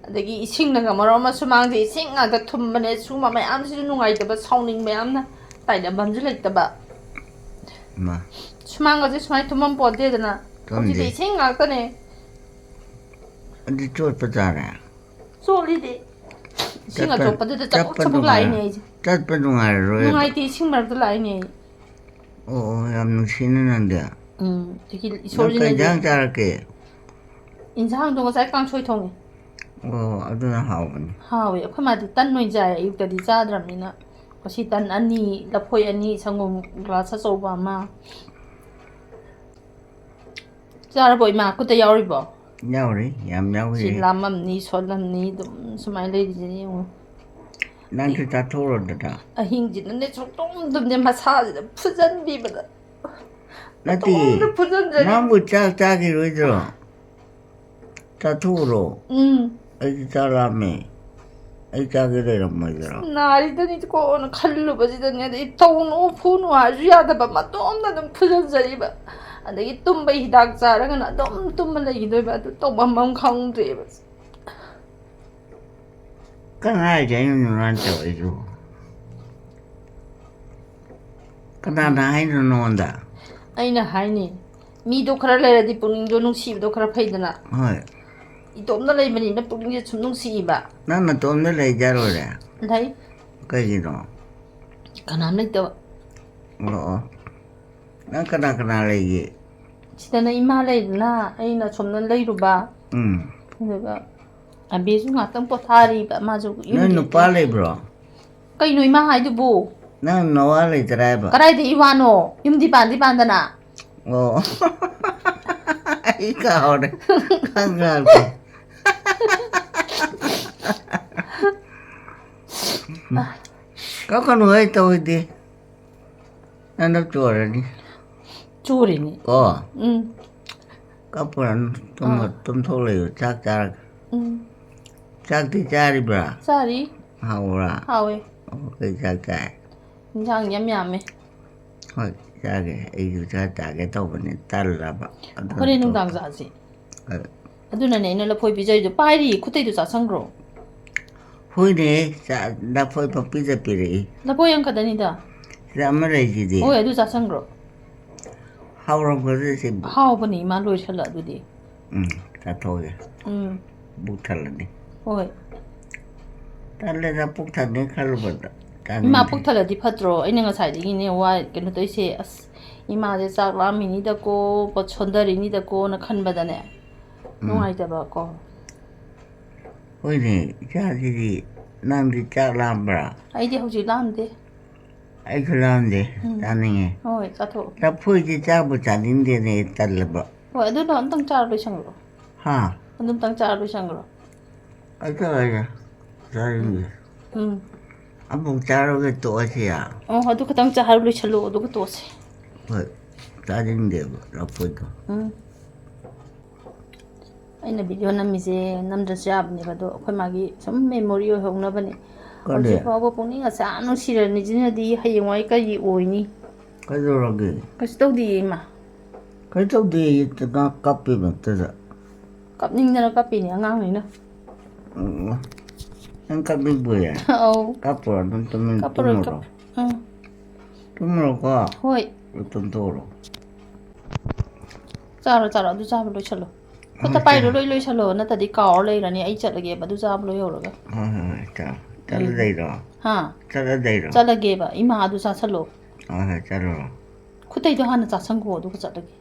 ꯑꯗꯒꯤ ꯏꯁꯤꯡꯅꯒ ꯃꯔꯣꯟ ꯑꯃ ꯁꯨꯃꯥꯡꯁꯦ ꯏꯁꯤꯡ ꯉꯥꯛꯇ ꯊꯨꯝꯕꯅꯦ꯫ ꯁꯨꯝꯕ ꯃꯌꯥꯝꯁꯤꯁꯨ ꯅꯨꯡꯉꯥꯏꯇꯕ, ꯁꯥꯎꯅꯤꯡꯕ ꯌꯥꯝꯅ, ꯇꯥꯏꯅꯐꯝꯁꯨ ꯂꯩꯇꯕ꯫ ꯃꯥ꯫ ꯁꯨꯃꯥꯡꯒꯁꯦ ꯁꯨꯃꯥꯏꯅ ꯊꯨꯝꯐꯝ ꯄꯣꯟꯇꯦꯗꯅ꯫ ꯊꯨꯝꯗꯦ꯫ ꯍꯧꯖꯤꯛꯇꯤ ꯏꯁꯤꯡ ꯉꯥꯛꯇꯅꯦ꯫ ꯑꯗꯨ ꯆꯣꯠꯄ ꯇꯥꯔꯦ꯫ ꯆꯣꯠꯂꯤꯗꯤ꯫ ꯏꯁꯤꯡ ꯆꯠꯄ-, ꯑꯆꯣꯠꯄꯗꯨꯗ ꯆꯕꯨꯛ ꯆꯠꯄ ꯆꯕꯨꯛ ꯅꯨꯡꯉꯥꯏ-, ꯂꯥꯛꯏꯅꯦ ꯑꯩꯁꯦ꯫ ꯆꯠꯄ ꯅꯨꯡꯉꯥꯏꯔꯔꯣꯏꯕ꯫ ꯅꯨꯡꯉꯥꯏꯇꯦ, ꯏꯁꯤꯡ ꯃꯔꯛꯇ ꯂꯥꯛꯏꯅꯦ ꯑꯩ꯫ ꯑꯣ, ꯑꯣ, ꯌꯥꯝ ꯅꯨꯡꯁꯤꯅ ꯅꯪꯗꯤ꯫ ꯎꯝ, ꯑꯗꯒꯤ ꯅꯪ ꯀꯩ ꯏꯁꯣꯔꯁꯤꯅꯗꯤ ꯏꯟꯖꯥꯡ ꯆꯥꯔꯛꯀꯦ? ꯏꯟꯖꯥꯡꯗꯣ ꯉꯁꯥꯏ ꯀꯥꯡꯁꯣꯏ ꯊꯣꯡꯉꯦ꯫ ꯑꯣ, ꯑꯗꯨꯅ ꯍꯥꯎꯕꯅꯤ꯫ ꯍꯥꯎꯋꯦ꯫ ꯑꯩꯈꯣꯏ ꯃꯥꯗꯤ ꯇꯟ ꯑꯣꯏꯅ ꯆꯥꯏ, ꯑꯌꯨꯛꯇꯗꯤ ꯆꯥꯗ꯭ꯔꯕꯅꯤꯅ꯫ ꯉꯁꯤ ꯇꯟ ꯑꯅꯤ, ꯂꯐꯣꯏ ꯑꯅꯤ, ꯁꯪꯒꯣꯝ ꯒ꯭ꯂꯥꯁ ꯑꯆꯧꯕ ꯑꯃ꯫ ꯆꯥꯔꯕꯣ ꯏꯃꯥ? ꯈꯨꯠꯇ ꯌꯥꯎꯔꯤꯕꯣ? ꯌꯥꯎꯔꯤ, ꯌꯥꯝ ꯁꯤ ꯌꯥꯎꯔꯤ꯫ ꯂꯥꯝꯃꯝꯅꯤ, ꯁꯣꯜꯂꯝꯅꯤ, ꯑꯗꯨꯝ ꯁꯨꯃꯥꯏꯅ ꯂꯩꯔꯤꯁꯤꯅꯦ, ꯌꯦꯡꯉꯣ꯫ ꯅꯪꯁꯨ ꯆꯥꯊꯣꯛꯎꯔꯣꯗꯅ꯫ ꯑꯍꯤꯡꯁꯤꯅꯅꯦ ꯁꯨꯡꯇꯨꯝ ꯇꯨꯝꯗꯦ, ꯃꯁꯥꯁꯤꯗ ꯐꯨꯖꯟꯕꯤꯕꯗ꯫ ꯅꯠꯇꯦ, ꯇꯨꯝꯗ ꯐꯨꯖꯟꯖꯔꯤ꯫ ꯅꯪꯕꯨ ꯆꯥꯛ ꯆꯥꯈꯤꯔꯣꯏꯗ꯭ꯔꯣ? ꯆꯥꯊꯣꯛꯎꯔꯣ꯫ ꯎꯝ꯫ ꯑꯩꯗꯤ ꯆꯥꯛ ꯂꯥꯝꯃꯦ꯫ ꯑꯩ ꯆꯥꯒꯦ ꯂꯩꯔꯝꯃꯣꯏꯗ꯭ꯔꯣ? ꯅꯥꯔꯤꯗꯅꯤꯀꯣꯅ ꯈꯜꯂꯨꯕꯁꯤꯗꯅꯦ, ꯑꯗꯩ ꯇꯧꯅꯨ ꯐꯨꯅꯨ ꯍꯥꯏꯔꯁꯨ ꯌꯥꯗꯕ, ꯃꯇꯣꯝꯗ ꯑꯗꯨꯝ ꯐꯨꯖꯟꯖꯔꯤꯕ꯫ ꯑꯗꯒꯤ ꯇꯨꯝꯕꯩ ꯍꯤꯗꯥꯛ ꯆꯥꯔꯒꯅ ꯑꯗꯨꯝ ꯇꯨꯝꯃ ꯂꯩꯈꯤꯗꯣꯏꯕ, ꯑꯗꯨ ꯇꯧꯐꯝ ꯑꯃ ꯈꯪꯗ꯭ꯔꯦꯕ꯫ ꯀꯅꯥ ꯍꯥꯏꯒꯦ ꯑꯩꯅ ꯅꯨꯡꯉꯥꯏꯅ ꯇꯧꯔꯛꯏꯁꯤꯕꯣ? ꯀꯅꯥꯅ ꯍꯥꯏꯅꯣ ꯅꯉꯣꯟꯗ? ꯑꯩꯅ ꯍꯥꯏꯅꯤ, ꯃꯤꯗꯣ ꯈꯔ ꯂꯩꯔꯗꯤ ꯄꯨꯛꯅꯤꯡꯗꯣ ꯅꯨꯡꯁꯤꯕꯗꯣ ꯈꯔ ꯐꯩꯗꯅ꯫ ꯍꯣꯏ꯫ ꯏꯇꯣꯝꯅ ꯂꯩꯕꯅꯤꯅ ꯄꯨꯛꯅꯤꯡꯁꯦ ꯁꯨꯝ ꯅꯨꯡꯁꯤꯕ꯫ ꯅꯪ ꯅꯇꯣꯝꯗ ꯂꯩꯖꯥ ꯂꯣꯏꯔꯦ? ꯂꯩ꯫ ꯀꯩꯒꯤꯅꯣ? ꯀꯅꯥꯝ ꯂꯩꯇꯕ꯫ ꯑꯣ, ꯑꯣ꯫ ꯅꯪ ꯀꯅꯥ ꯀꯅꯥ ꯂꯩꯒꯦ? ꯁꯤꯗꯅ ꯏꯃꯥ ꯂꯩꯗꯅ, ꯑꯩꯅ ꯁꯣꯝꯗ ꯂꯩꯔꯨꯕ꯫ ꯎꯝ꯫ ꯑꯗꯨꯒ ꯑꯕꯦꯁꯨ ꯉꯥꯛꯇꯪ ꯄꯣꯊꯥꯔꯤꯕ, ꯃꯥꯁꯨ ꯅꯣꯏ ꯌꯨꯝꯗ ꯅꯨꯄꯥ ꯂꯩꯕ꯭ꯔꯣ? ꯀꯩꯅꯣ ꯏꯃꯥ ꯍꯥꯏꯗꯨꯕꯨ? ꯅꯪ ꯅꯋꯥ ꯂꯩꯇ꯭ꯔꯥ ꯍꯥꯏꯕ? ꯀꯗꯥꯏꯗ ꯏꯋꯥꯅꯣ? ꯌꯨꯝꯗꯤ ꯄꯥꯟꯗꯤ ꯄꯥꯟꯗꯅ꯫ ꯑꯣ꯫ ꯑꯩ ꯀꯥꯎꯔꯦ꯫ ꯈꯪꯉꯛꯑꯒꯦ꯫ ꯀꯞꯀꯅꯨ ꯍꯦ, ꯇꯧꯗꯦ꯫ ꯅꯪ ꯆꯣꯔꯅꯤ꯫ ꯆꯣꯔꯤꯅꯤ꯫ ꯀꯣ? ꯎꯝ꯫ ꯀꯞꯄꯨꯔꯅꯨ, ꯇꯨꯝꯃ-, ꯑꯥ꯫ ꯇꯨꯝꯊꯣꯛ ꯂꯩꯌꯨ, ꯆꯥꯛ ꯆꯥꯔꯒ꯫ ꯎꯝ꯫ ꯆꯥꯛꯇꯤ ꯆꯥꯔꯤꯕ꯭ꯔꯥ? ꯆꯥꯔꯤ꯫ ꯍꯥꯎꯕ꯭ꯔꯥ? ꯍꯥꯎꯋꯦ꯫ ꯑꯣ, ꯀꯩ ꯆꯥꯛ ꯆꯥꯏ? ꯏꯟꯁꯥꯡ ꯌꯥꯝ ꯌꯥꯝꯃꯦ꯫ ꯍꯣꯏ, ꯆꯥꯒꯦ꯫ ꯑꯩꯁꯨ ꯆꯥꯛ ꯆꯥꯒꯦ ꯇꯧꯕꯅꯦ, ꯇꯜꯂꯕ꯫ ꯑꯗꯨ ꯍꯣꯔꯦꯟ ꯅꯨꯡꯗꯥꯡ ꯇꯣꯛꯑꯣ꯫ ꯆꯥꯁꯤ꯫ ꯍꯣꯏ꯫ ꯑꯗꯨꯅꯅꯦ ꯑꯩꯅ ꯂꯐꯣꯏ ꯄꯤꯖꯔꯤꯗꯣ꯫ ꯄꯥꯏꯔꯤ, ꯈꯨꯠꯇꯩꯗꯣ ꯆꯥꯁꯟꯈ꯭ꯔꯣ꯫ ꯍꯣꯏꯅꯦ, ꯆꯥ-, ꯂꯐꯣꯏ ꯄꯪꯄꯤꯗ ꯄꯤꯔꯛꯏ꯫ ꯂꯐꯣꯏ ꯑꯃꯈꯛꯇꯅꯤꯗ꯫ ꯁꯤꯗ ꯑꯃ ꯂꯩꯁꯤꯗꯤ꯫ ꯍꯣꯏ, ꯑꯗꯨ ꯆꯥꯁꯟꯈ꯭ꯔꯣ꯫ ꯍꯥꯎꯔꯝꯒꯗ꯭ꯔ ꯁꯤꯕꯨ? ꯍꯥꯎꯕꯅꯤ, ꯏꯃꯥ, ꯂꯣꯏꯁꯜꯂꯛꯑꯗꯨꯗꯤ꯫ ꯎꯝ, ꯆꯥꯊꯣꯛꯑꯒꯦ꯫ ꯎꯝ꯫ ꯄꯨꯛ ꯊꯜꯂꯅꯤ꯫ ꯍꯣꯏ꯫ ꯇꯜꯂꯦꯗ, ꯄꯨꯛ ꯊꯟꯅꯤ ꯈꯜꯂꯨꯕꯗ꯫ ꯏꯃꯥ, ꯆꯥꯅꯤꯡꯗꯦ꯫ ꯄꯨꯛ ꯊꯜꯂꯗꯤ ꯐꯠꯇ꯭ꯔꯣ? ꯑꯩꯅ ꯉꯁꯥꯏꯗꯒꯤꯅꯦ ꯋꯥ ꯀꯩꯅꯣ ꯇꯧꯔꯤꯁꯦ꯫ ꯑꯁ, ꯏꯃꯥꯁꯦ ꯆꯥꯛ ꯂꯥꯝꯃꯤꯅꯤꯗꯀꯣ, ꯄꯣꯠ ꯁꯣꯟꯊꯔꯤꯅꯤꯗꯀꯣꯅ ꯈꯟꯕꯗꯅꯦ꯫ ꯎꯝ꯫ ꯅꯨꯡꯉꯥꯏꯇꯕꯀꯣ꯫ ꯍꯣꯏꯅꯦ, ꯏꯆꯥꯁꯤꯗꯤ, ꯅꯪꯗꯤ ꯆꯥꯛ ꯂꯥꯝꯕ꯭ꯔꯥ? ꯑꯩꯗꯤ ꯍꯧꯖꯤꯛ ꯂꯥꯝꯗꯦ꯫ ꯑꯩꯁꯨ ꯂꯥꯝꯗꯦ, ꯎꯝ꯫ ꯆꯥꯅꯤꯡꯉꯦ꯫ ꯍꯣꯏ, ꯆꯥꯊꯣꯛꯑꯣ꯫ ꯂꯐꯣꯏꯗꯤ ꯆꯥꯕꯨ ꯆꯥꯅꯤꯡꯗꯦꯅꯦ, ꯇꯜꯂꯕ꯫ ꯍꯣꯏ, ꯑꯗꯨꯅ ꯑꯝꯇꯪ ꯆꯥꯔ ꯂꯣꯏꯁꯟꯈ꯭ꯔꯣ꯫ ꯍꯥ? ꯑꯗꯨꯝꯇꯪ ꯆꯥꯔ ꯂꯣꯏꯁꯟꯈ꯭ꯔꯣ꯫ ꯑꯗꯨ ꯑꯣꯏꯔꯦ꯫ ꯆꯥꯅꯤꯡꯗꯦ꯫ ꯎꯝ꯫ ꯑꯃꯨꯛ ꯆꯥꯔꯒ ꯇꯣꯛꯑꯁꯤ ꯌꯥ? ꯑꯣ, ꯑꯗꯨ ꯈꯛꯇꯪ ꯆꯥꯔ ꯂꯣꯏꯁꯜꯂꯣ, ꯑꯗꯨꯒ ꯇꯣꯛꯑꯁꯤ꯫ ꯍꯣꯏ꯫ ꯆꯥꯅꯤꯡꯗꯦꯕ ꯂꯐꯣꯏꯗꯣ꯫ ꯎꯝ꯫ ꯑꯩꯅ ꯚꯤꯗꯤꯑꯣ ꯅꯝꯃꯤꯁꯦ ꯅꯝꯗ꯭ꯔꯁꯨ ꯌꯥꯕꯅꯦꯕ, ꯑꯗꯣ ꯑꯩꯈꯣꯏ ꯃꯥꯒꯤ ꯁꯨꯝ ꯃꯦꯃꯣꯔꯤ ꯑꯣꯏꯍꯧꯅꯕꯅꯦ꯫ ꯀꯔꯤ? ꯍꯧꯖꯤꯛ ꯐꯥꯎꯕ ꯄꯨꯛꯅꯤꯡ ꯑꯁꯥ ꯅꯨꯡꯁꯤꯔꯅꯤꯁꯤꯅꯗꯤ ꯍꯌꯦꯡꯋꯥꯏ ꯀꯔꯤ ꯑꯣꯏꯅꯤ? ꯀꯩꯗꯧꯔꯒꯦ? ꯀꯩꯁꯨ ꯇꯧꯗꯤꯌꯦ, ꯏꯃꯥ꯫ ꯀꯩꯁꯨ ꯇꯧꯗꯦ, ꯉꯥ ꯀꯞꯄꯤ ꯃꯛꯇꯗ꯫ ꯀꯞꯅꯤꯡꯗꯅ ꯀꯞꯄꯤꯅꯦ ꯑꯉꯥꯡꯅꯤꯅ꯫ ꯑꯣ, ꯅꯪ ꯀꯞꯅꯤꯡꯕꯣꯏꯔꯦ? ꯑꯧ꯫ ꯀꯞꯄꯨꯔꯣ, ꯑꯗꯨꯝ ꯇꯨꯃꯤꯟ ꯀꯞꯄꯔꯣꯏ, ꯇꯨꯝꯃꯨꯔꯣ꯫ ꯀꯞ-, ꯑꯥ꯫ ꯇꯨꯝꯃꯨꯔꯣꯀꯣ꯫ ꯍꯣꯏ꯫ ꯑꯗꯨ ꯇꯨꯝꯊꯣꯛꯎꯔꯣ꯫ ꯆꯥꯔꯣ, ꯆꯥꯔꯣ, ꯑꯗꯨ ꯆꯥꯕ ꯂꯣꯏꯁꯜꯂꯣ꯫ ꯈꯨꯠꯇ ꯍꯣꯏ, ꯄꯥꯏꯔꯣ, ꯆꯥꯔꯣ꯫ ꯂꯣꯏ ꯂꯣꯏꯁꯜꯂꯣ, ꯅꯠꯇ꯭ꯔꯗꯤ ꯀꯥꯎꯔ ꯂꯩꯔꯅꯤ꯫ ꯑꯩ ꯆꯠꯂꯒꯦꯕ, ꯑꯗꯨ ꯆꯥꯕ ꯂꯣꯏꯍꯧꯔꯒ꯫ ꯍꯣꯏ, ꯍꯣꯏ, ꯍꯣꯏ, ꯆꯥꯔꯣ꯫ ꯎꯝ꯫ ꯆꯠꯂꯗꯣꯏꯔꯣ? ꯍꯥ? ꯆꯠꯂꯗꯣꯏꯔꯣ? ꯆꯠꯂꯒꯦꯕ, ꯏꯃꯥ, ꯑꯗꯨ ꯆꯥꯁꯜꯂꯣ꯫ ꯍꯣꯏ, ꯍꯣꯏ, ꯆꯠꯂꯨꯔꯣ꯫ ꯈꯨꯠꯇꯩꯗꯣ ꯍꯥꯟꯅ ꯆꯥꯁꯟꯈꯣ, ꯑꯗꯨꯒ ꯆꯠꯂꯒꯦ꯫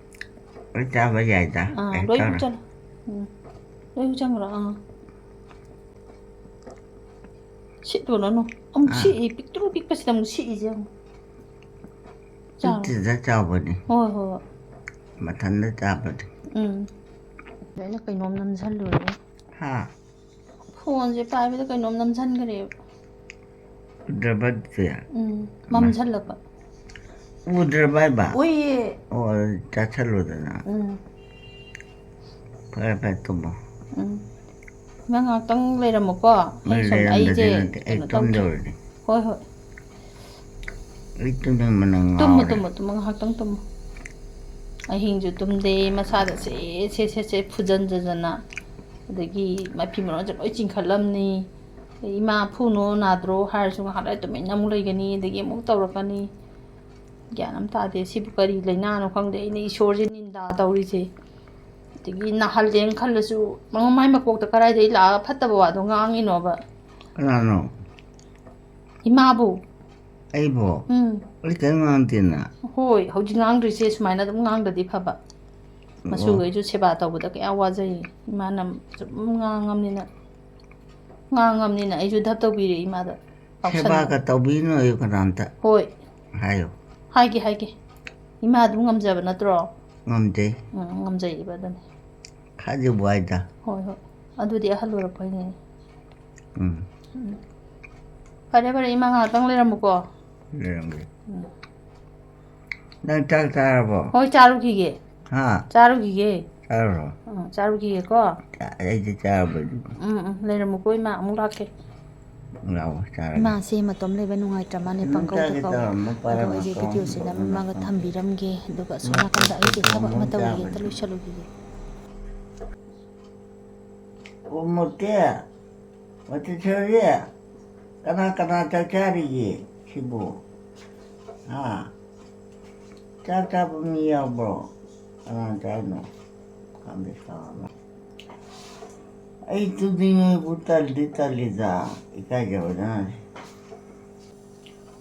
ꯂꯣꯏ ꯆꯥꯕ ꯌꯥꯏꯗ꯫ ꯑꯥ, ꯑꯦ, ꯂꯣꯏ ꯆꯥꯔꯣ꯫ ꯆꯠꯂꯣ꯫ ꯎꯝ꯫ ꯂꯣꯏ ꯆꯪꯈ꯭ꯔꯣ, ꯑꯥ꯫ ꯁꯤꯠꯂꯨꯔꯅꯨ꯫ ꯑꯃꯨꯛ ꯑꯥ꯫ ꯁꯤꯛꯏ, ꯄꯤꯛꯇ꯭ꯔꯨ ꯄꯤꯛꯄꯁꯤꯗ ꯑꯃꯨꯛ ꯁꯤꯛꯏꯁꯦ ꯑꯃꯨꯛ꯫ ꯆꯥꯔꯣ꯫ ꯄꯤꯛꯇꯨꯗ ꯆꯥꯎꯕꯅꯤ꯫ ꯍꯣꯏ, ꯍꯣꯏ, ꯍꯣꯏ꯫ ꯃꯊꯟꯗ ꯆꯥꯕꯗꯤ꯫ ꯎꯝ꯫ ꯑꯗ ꯑꯩꯅ ꯀꯩꯅꯣꯝ ꯅꯝꯁꯜꯂꯨꯔꯦ꯫ ꯍꯥ? ꯐꯣꯟꯁꯦ ꯄꯥꯏꯕꯗ ꯀꯩꯅꯣꯝ ꯅꯝꯁꯟꯈ꯭ꯔꯦꯕ꯫ ꯎꯗ꯭ꯔꯕ ꯑꯗꯨꯗꯤ? ꯎꯝ, ꯃꯥ꯫ ꯃꯝꯁꯜꯂꯛꯄ꯫ ꯎꯗ꯭ꯔꯕ ꯍꯥꯏꯕ? ꯎꯏꯌꯦ꯫ ꯑꯣ, ꯑꯗꯨꯗꯤ ꯆꯥꯁꯜꯂꯨꯗꯅ꯫ ꯎꯝ꯫ ꯐꯔꯦ, ꯐꯔꯦ, ꯇꯨꯝꯃꯣ꯫ ꯎꯝ꯫ ꯅꯪ ꯉꯥꯏꯍꯥꯛꯇꯪ ꯂꯩꯔꯝꯃꯨꯀꯣ꯫ ꯑꯩ ꯁꯣꯝꯗ, ꯂꯩꯔꯝꯗꯗꯤ ꯑꯩꯁꯦ ꯅꯠꯇꯦ, ꯑꯩ ꯀꯩꯅꯣ ꯇꯧꯒꯦ꯫ ꯇꯨꯝꯗꯧꯔꯤꯅꯤ꯫ ꯍꯣꯏ, ꯍꯣꯏ꯫ ꯑꯩ ꯇꯨꯝꯅꯤꯡꯕꯅ ꯇꯨꯝꯃꯣ, ꯉꯥꯎꯔꯦ꯫ ꯇꯨꯝꯃꯣ, ꯇꯨꯝꯃꯣ, ꯉꯥꯏꯍꯥꯛꯇꯪ ꯇꯨꯝꯃꯣ꯫ ꯑꯍꯤꯡꯁꯨ ꯇꯨꯝꯗꯦ, ꯃꯁꯥꯗ ꯁꯦ, ꯁꯦ, ꯁꯦ, ꯁꯦ ꯐꯨꯖꯟꯖꯗꯅ, ꯑꯗꯒꯤ ꯃꯐꯤ ꯃꯔꯣꯟꯁꯦ ꯂꯣꯏ ꯆꯤꯡꯈꯠꯂꯝꯅꯤ꯫ "ꯏꯃꯥ, ꯐꯨꯅꯣ, ꯅꯥꯗ꯭ꯔꯣ?" ꯍꯥꯏꯔꯁꯨ ꯉꯥꯏꯍꯥꯛ ꯂꯩꯔ ꯇꯨꯃꯤꯟꯅ ꯑꯃꯨꯛ ꯂꯩꯒꯅꯤ, ꯑꯗꯒꯤ ꯑꯃꯨꯛ ꯇꯧꯔꯛꯀꯅꯤ꯫ ꯒ꯭ꯌꯥꯟ ꯑꯃ ꯇꯥꯗꯦ꯫ ꯁꯤꯕꯨ ꯀꯔꯤ ꯂꯥꯏꯅꯥꯅꯣ ꯈꯪꯗꯦ꯫ ꯑꯩꯅ ꯏꯁꯣꯔꯁꯦ ꯅꯤꯟꯗꯥ ꯇꯧꯔꯤꯁꯦ꯫ ꯑꯗꯒꯤ ꯅꯥꯍꯜꯂꯦꯅ ꯈꯜꯂꯁꯨ, ꯃꯥꯏ ꯃꯀꯣꯛꯇ ꯀꯗꯥꯏꯗꯒꯤ ꯂꯥꯛꯑꯒ ꯐꯠꯇꯕ ꯋꯥꯗꯣ ꯉꯥꯡꯉꯤꯅꯣꯕ? ꯀꯅꯥꯅꯣ? ꯏꯃꯥꯕꯨ꯫ ꯑꯩꯕꯣ? ꯎꯝ꯫ ꯑꯩ ꯀꯔꯤꯝ ꯉꯥꯡꯗꯦꯅ꯫ ꯍꯣꯏ, ꯍꯧꯖꯤꯛ ꯉꯥꯡꯗ꯭ꯔꯤꯁꯦ ꯁꯨꯃꯥꯏꯅ ꯑꯗꯨꯝ ꯉꯥꯡꯗ꯭ꯔꯗꯤ ꯐꯕ꯫ ꯑꯣ꯫ ꯃꯆꯨꯈꯩꯁꯨ ꯁꯦꯕꯥ ꯇꯧꯕꯗ ꯀꯌꯥ ꯋꯥꯖꯩ꯫ ꯏꯃꯥꯅ ꯁꯨꯝ ꯉꯥꯡꯉꯝꯅꯤꯅ, ꯉꯥꯡꯉꯝꯅꯤꯅ ꯑꯩꯁꯨ ꯙꯞ ꯇꯧꯕꯤꯔꯦ ꯏꯃꯥꯗ꯫ ꯁꯦꯕꯥꯒ ꯇꯧꯕꯤꯅꯨ ꯑꯌꯨꯛ ꯀꯅꯥꯝꯇ꯫ ꯍꯣꯏ꯫ ꯍꯥꯏꯌꯨ꯫ ꯍꯥꯏꯒꯦ, ꯍꯥꯏꯒꯦ꯫ ꯏꯃꯥ ꯑꯗꯨꯝ ꯉꯝꯖꯕ ꯅꯠꯇ꯭ꯔꯣ? ꯉꯝꯖꯩ꯫ ꯎꯝ, ꯉꯝꯖꯩꯌꯦꯕ ꯑꯗꯨꯅꯤ꯫ ꯊꯥꯖꯕ ꯍꯥꯏꯗ꯫ ꯍꯣꯏ, ꯍꯣꯏ꯫ ꯑꯗꯨꯗꯤ ꯑꯍꯜ ꯑꯣꯏꯔꯛꯄꯩꯅꯦ꯫ ꯎꯝ꯫ ꯐꯔꯦ, ꯐꯔꯦ, ꯏꯃꯥ, ꯉꯥꯏꯍꯥꯛꯇꯪ ꯂꯩꯔꯝꯃꯨꯀꯣ꯫ ꯂꯩꯔꯝꯒꯦ꯫ ꯎꯝ꯫ ꯅꯪ ꯆꯥꯛ ꯆꯥꯔꯕꯣ? ꯍꯣꯏ, ꯆꯥꯔꯨꯈꯤꯒꯦ꯫ ꯍꯥ? ꯆꯥꯔꯨꯈꯤꯒꯦ꯫ ꯆꯥꯔꯨꯔꯣ? ꯎꯝ, ꯆꯥꯔꯨꯈꯤꯒꯦꯀꯣ꯫ ꯑꯩꯗꯤ ꯆꯥꯔꯕ꯫ ꯎꯝ, ꯎꯝ, ꯂꯩꯔꯝꯃꯨꯀꯣ, ꯏꯃꯥ, ꯑꯃꯨꯛ ꯂꯥꯛꯀꯦ꯫ ꯂꯥꯛꯑꯣ, ꯆꯥꯔꯒꯦ꯫ ꯏꯃꯥꯁꯦ ꯃꯇꯣꯝ ꯂꯩꯕ ꯅꯨꯡꯉꯥꯏꯇ꯭ꯔ ꯃꯥꯜꯂꯦ, ꯅꯪ ꯄꯪꯀꯧꯗ ꯆꯥꯒꯦ ꯀꯧꯏ꯫ ꯇꯧꯔꯝꯕ ꯑꯗꯣ ꯑꯩꯁꯦ ꯄꯥꯔꯃꯥꯊꯣꯟ ꯚꯤꯗꯤꯑꯣꯁꯦ ꯇꯧꯔꯝꯕ ꯅꯝꯃꯒ ꯄꯥꯔꯃꯥꯊꯣꯟ꯫ ꯊꯝꯕꯤꯔꯝꯒꯦ, ꯑꯗꯨꯒ ꯁꯣꯝ ꯅꯥꯀꯟꯗ ꯑꯩꯁꯦ ꯊꯕꯛ ꯑꯃ ꯇꯧꯔꯤꯒꯦ, ꯑꯝꯇ ꯂꯣꯏꯁꯜꯂꯨꯈꯤꯒꯦ꯫ ꯑꯣ, ꯃꯣꯇꯦ, ꯃꯣꯇꯦꯁꯣꯔꯤ, ꯀꯅꯥ ꯀꯅꯥ ꯆꯥꯛ ꯆꯥꯔꯤꯒꯦ ꯁꯤꯕꯨ? ꯍꯥ? ꯆꯥꯛ ꯆꯥꯕ ꯃꯤ ꯌꯥꯎꯕ꯭ꯔꯣ? ꯀꯅꯥ ꯆꯥꯏꯅꯣ? ꯈꯪꯗꯦ, ꯀꯥꯎꯔꯦ꯫ ꯑꯩ ꯇꯨꯝꯅꯤꯡꯉꯦꯕꯨ ꯇꯜꯗꯤ ꯇꯜꯂꯤꯗ, ꯏꯀꯥꯏꯖꯕꯅ꯫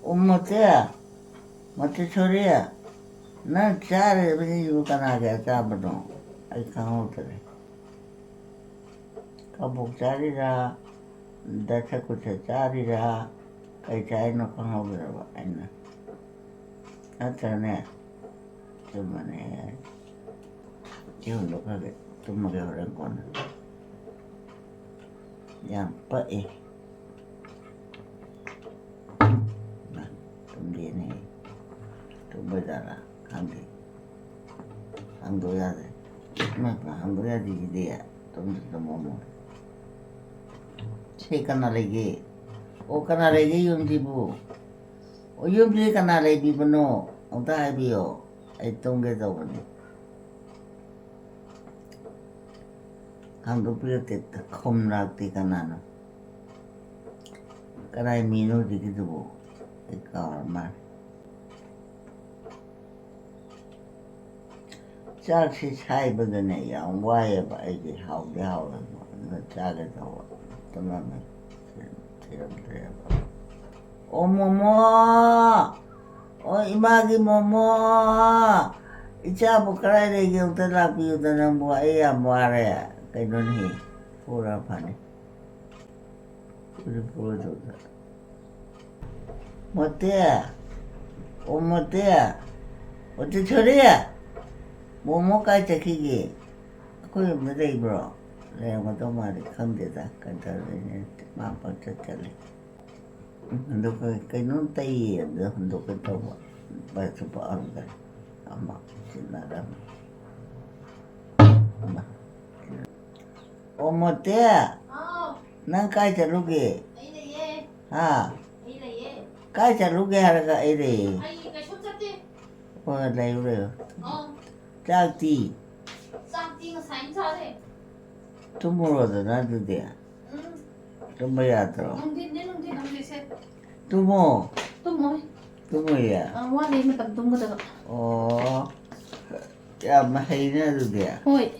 ꯑꯣ, ꯃꯣꯇꯦ, ꯃꯣꯇꯦꯁꯣꯔꯤ, ꯅꯪ ꯆꯥꯔꯤꯕꯁꯤꯡꯁꯤꯕꯨ ꯀꯅꯥꯒꯤ ꯑꯆꯥꯕꯅꯣ? ꯑꯩ ꯈꯪꯍꯧꯗ꯭ꯔꯦ꯫ ꯀꯕꯣꯛ ꯆꯥꯔꯤꯔꯥ, ꯗꯁꯀꯨꯁ ꯆꯥꯔꯤꯔꯥ, ꯀꯩ ꯆꯥꯔꯤꯅꯣ ꯈꯪꯍꯧꯗ꯭ꯔꯕ ꯑꯩꯅ꯫ ꯅꯠꯇ꯭ꯔꯅꯦ? ꯆꯨꯝꯕꯅꯦ꯫ ꯁꯤ ꯍꯨꯟꯗꯣꯛꯈ꯭ꯔꯒꯦ꯫ ꯇꯨꯝꯃꯒꯦ ꯍꯣꯔꯦꯟ ꯀꯣꯟꯅ꯫ ꯌꯥꯝ ꯄꯛꯑꯦ꯫ ꯇꯨꯝꯗꯦꯅꯦ꯫ ꯇꯨꯝꯕꯖꯥꯠꯂ? ꯈꯪꯗꯦ꯫ ꯍꯥꯡꯗꯣꯛ ꯌꯥꯗꯦ꯫ ꯏꯃꯥ, ꯍꯥꯡꯗꯣꯛ ꯌꯥꯗꯦ ꯁꯤꯗꯤ꯫ ꯇꯨꯝꯁꯨ ꯇꯨꯝꯃꯝꯃꯣꯏ꯫ ꯁꯤ ꯀꯅꯥ ꯂꯩꯒꯦ? ꯑꯣ, ꯀꯅꯥ ꯂꯩꯒꯦ ꯌꯨꯝꯁꯤꯕꯨ? ꯑꯣ, ꯌꯨꯝꯁꯤ ꯀꯅꯥ ꯂꯩꯕꯤꯕꯅꯣ? ꯑꯝꯇ ꯍꯥꯏꯕꯤꯌꯣ꯫ ꯑꯩ ꯇꯨꯝꯒꯦ ꯇꯧꯕꯅꯤ꯫ ꯍꯥꯡꯗꯣꯛꯄꯤꯔꯛꯇꯦ, ꯈꯨꯝꯂꯛꯇꯦ ꯀꯅꯥꯅꯣ? ꯀꯅꯥꯏ ꯃꯤꯅꯣ ꯍꯧꯖꯤꯛꯀꯤꯗꯨꯕꯨ? ꯑꯩ ꯀꯥꯎꯔ ꯃꯥꯜꯂꯦ꯫ ꯆꯥꯛꯁꯤ ꯁꯥꯏꯕꯗꯅꯦ ꯌꯥꯝ ꯋꯥꯏꯑꯦꯕ ꯑꯩꯗꯤ, ꯍꯥꯎꯗꯤ ꯍꯥꯎꯋꯦꯕ, ꯑꯗꯨꯅ ꯆꯥꯒꯦ ꯇꯧꯕ ꯇꯨꯝꯃꯝꯃꯦ, ꯊꯤꯔꯝꯗ꯭ꯔꯦꯕ꯫ ꯑꯣ ꯃꯣꯃꯣ! ꯑꯣ ꯏꯃꯥꯒꯤ ꯃꯣꯃꯣ! ꯏꯆꯥꯕꯨ ꯀꯗꯥꯏ ꯂꯩꯒꯦ? ꯑꯃꯨꯛꯇ ꯂꯥꯛꯄꯤꯌꯨꯗ ꯅꯪꯕꯨ, ꯑꯩ ꯌꯥꯝ ꯋꯥꯔꯦ꯫ ꯀꯩꯅꯣꯅꯦꯍꯦ, ꯄꯨꯔ ꯐꯅꯤ꯫ ꯄꯨꯔ ꯄꯨꯔ ꯇꯧꯗꯅ꯫ ꯃꯣꯇꯦ! ꯑꯣ ꯃꯣꯇꯦ! ꯃꯣꯇꯦꯁꯣꯔꯤ! ꯃꯣꯃꯣ ꯀꯥꯏ ꯆꯠꯈꯤꯒꯦ? ꯑꯩꯈꯣꯏ ꯌꯨꯝꯗ ꯂꯩꯕ꯭ꯔꯣ? ꯂꯩꯔꯝꯒꯗꯧ ꯃꯥꯜꯂꯤ, ꯈꯪꯗꯦꯗ, ꯀꯩꯗꯧꯔꯤꯅꯦ? ꯃꯥ ꯄꯪꯆꯠ ꯆꯠꯂꯤ꯫ ꯍꯟꯗꯣꯛꯀ-, ꯀꯩꯅꯣꯝ ꯇꯩꯌꯦ, ꯑꯗꯨ ꯍꯟꯗꯣꯛꯀꯦ ꯇꯧꯕ꯫ ꯕꯁꯇꯨ ꯄꯛꯑꯝꯗ꯭ꯔꯦ꯫ ꯑꯃ ꯁꯤꯟꯅꯔꯝꯃꯤ꯫ ꯑꯃ꯫ ꯑꯣ, ꯃꯣꯇꯦ! ꯍꯥꯎ꯫ ꯅꯪ ꯀꯥꯏ ꯆꯠꯂꯨꯒꯦ? ꯑꯩ ꯂꯩꯌꯦ꯫ ꯍꯥ? ꯑꯩ ꯂꯩꯌꯦ꯫ ꯀꯥꯏ ꯆꯠꯂꯨꯒꯦ ꯍꯥꯏꯔꯒ ꯑꯩ ꯂꯩꯌꯦ꯫ ꯑꯩ ꯀꯩꯁꯨꯝ ꯆꯠꯇꯦ꯫ ꯍꯣꯏ, ꯂꯩꯌꯨ, ꯂꯩꯌꯨ꯫ ꯑꯥ꯫ ꯆꯥꯛꯇꯤ? ꯆꯥꯛꯇꯤ ꯉꯁꯥꯏꯅ ꯆꯥꯔꯦ꯫ ꯇꯨꯝꯃꯨꯔꯣꯗꯅ ꯑꯗꯨꯗꯤ꯫ ꯎꯝ꯫ ꯇꯨꯝꯕ ꯌꯥꯗ꯭ꯔꯣ? ꯅꯨꯡꯊꯤꯟꯅꯦ, ꯅꯨꯡꯊꯤꯟ ꯍꯧꯖꯤꯛꯁꯦ꯫ ꯇꯨꯝꯃꯣ꯫ ꯇꯨꯝꯃꯣꯏ꯫ ꯇꯨꯝꯃꯣꯏꯌꯦ? ꯑꯥ, ꯋꯥꯠꯂꯤ ꯃꯇꯝ ꯇꯨꯝꯒꯗꯕ꯫ ꯑꯣ, ꯌꯥꯝ ꯍꯩꯅꯦ ꯑꯗꯨꯗꯤ꯫ ꯍꯣꯏ꯫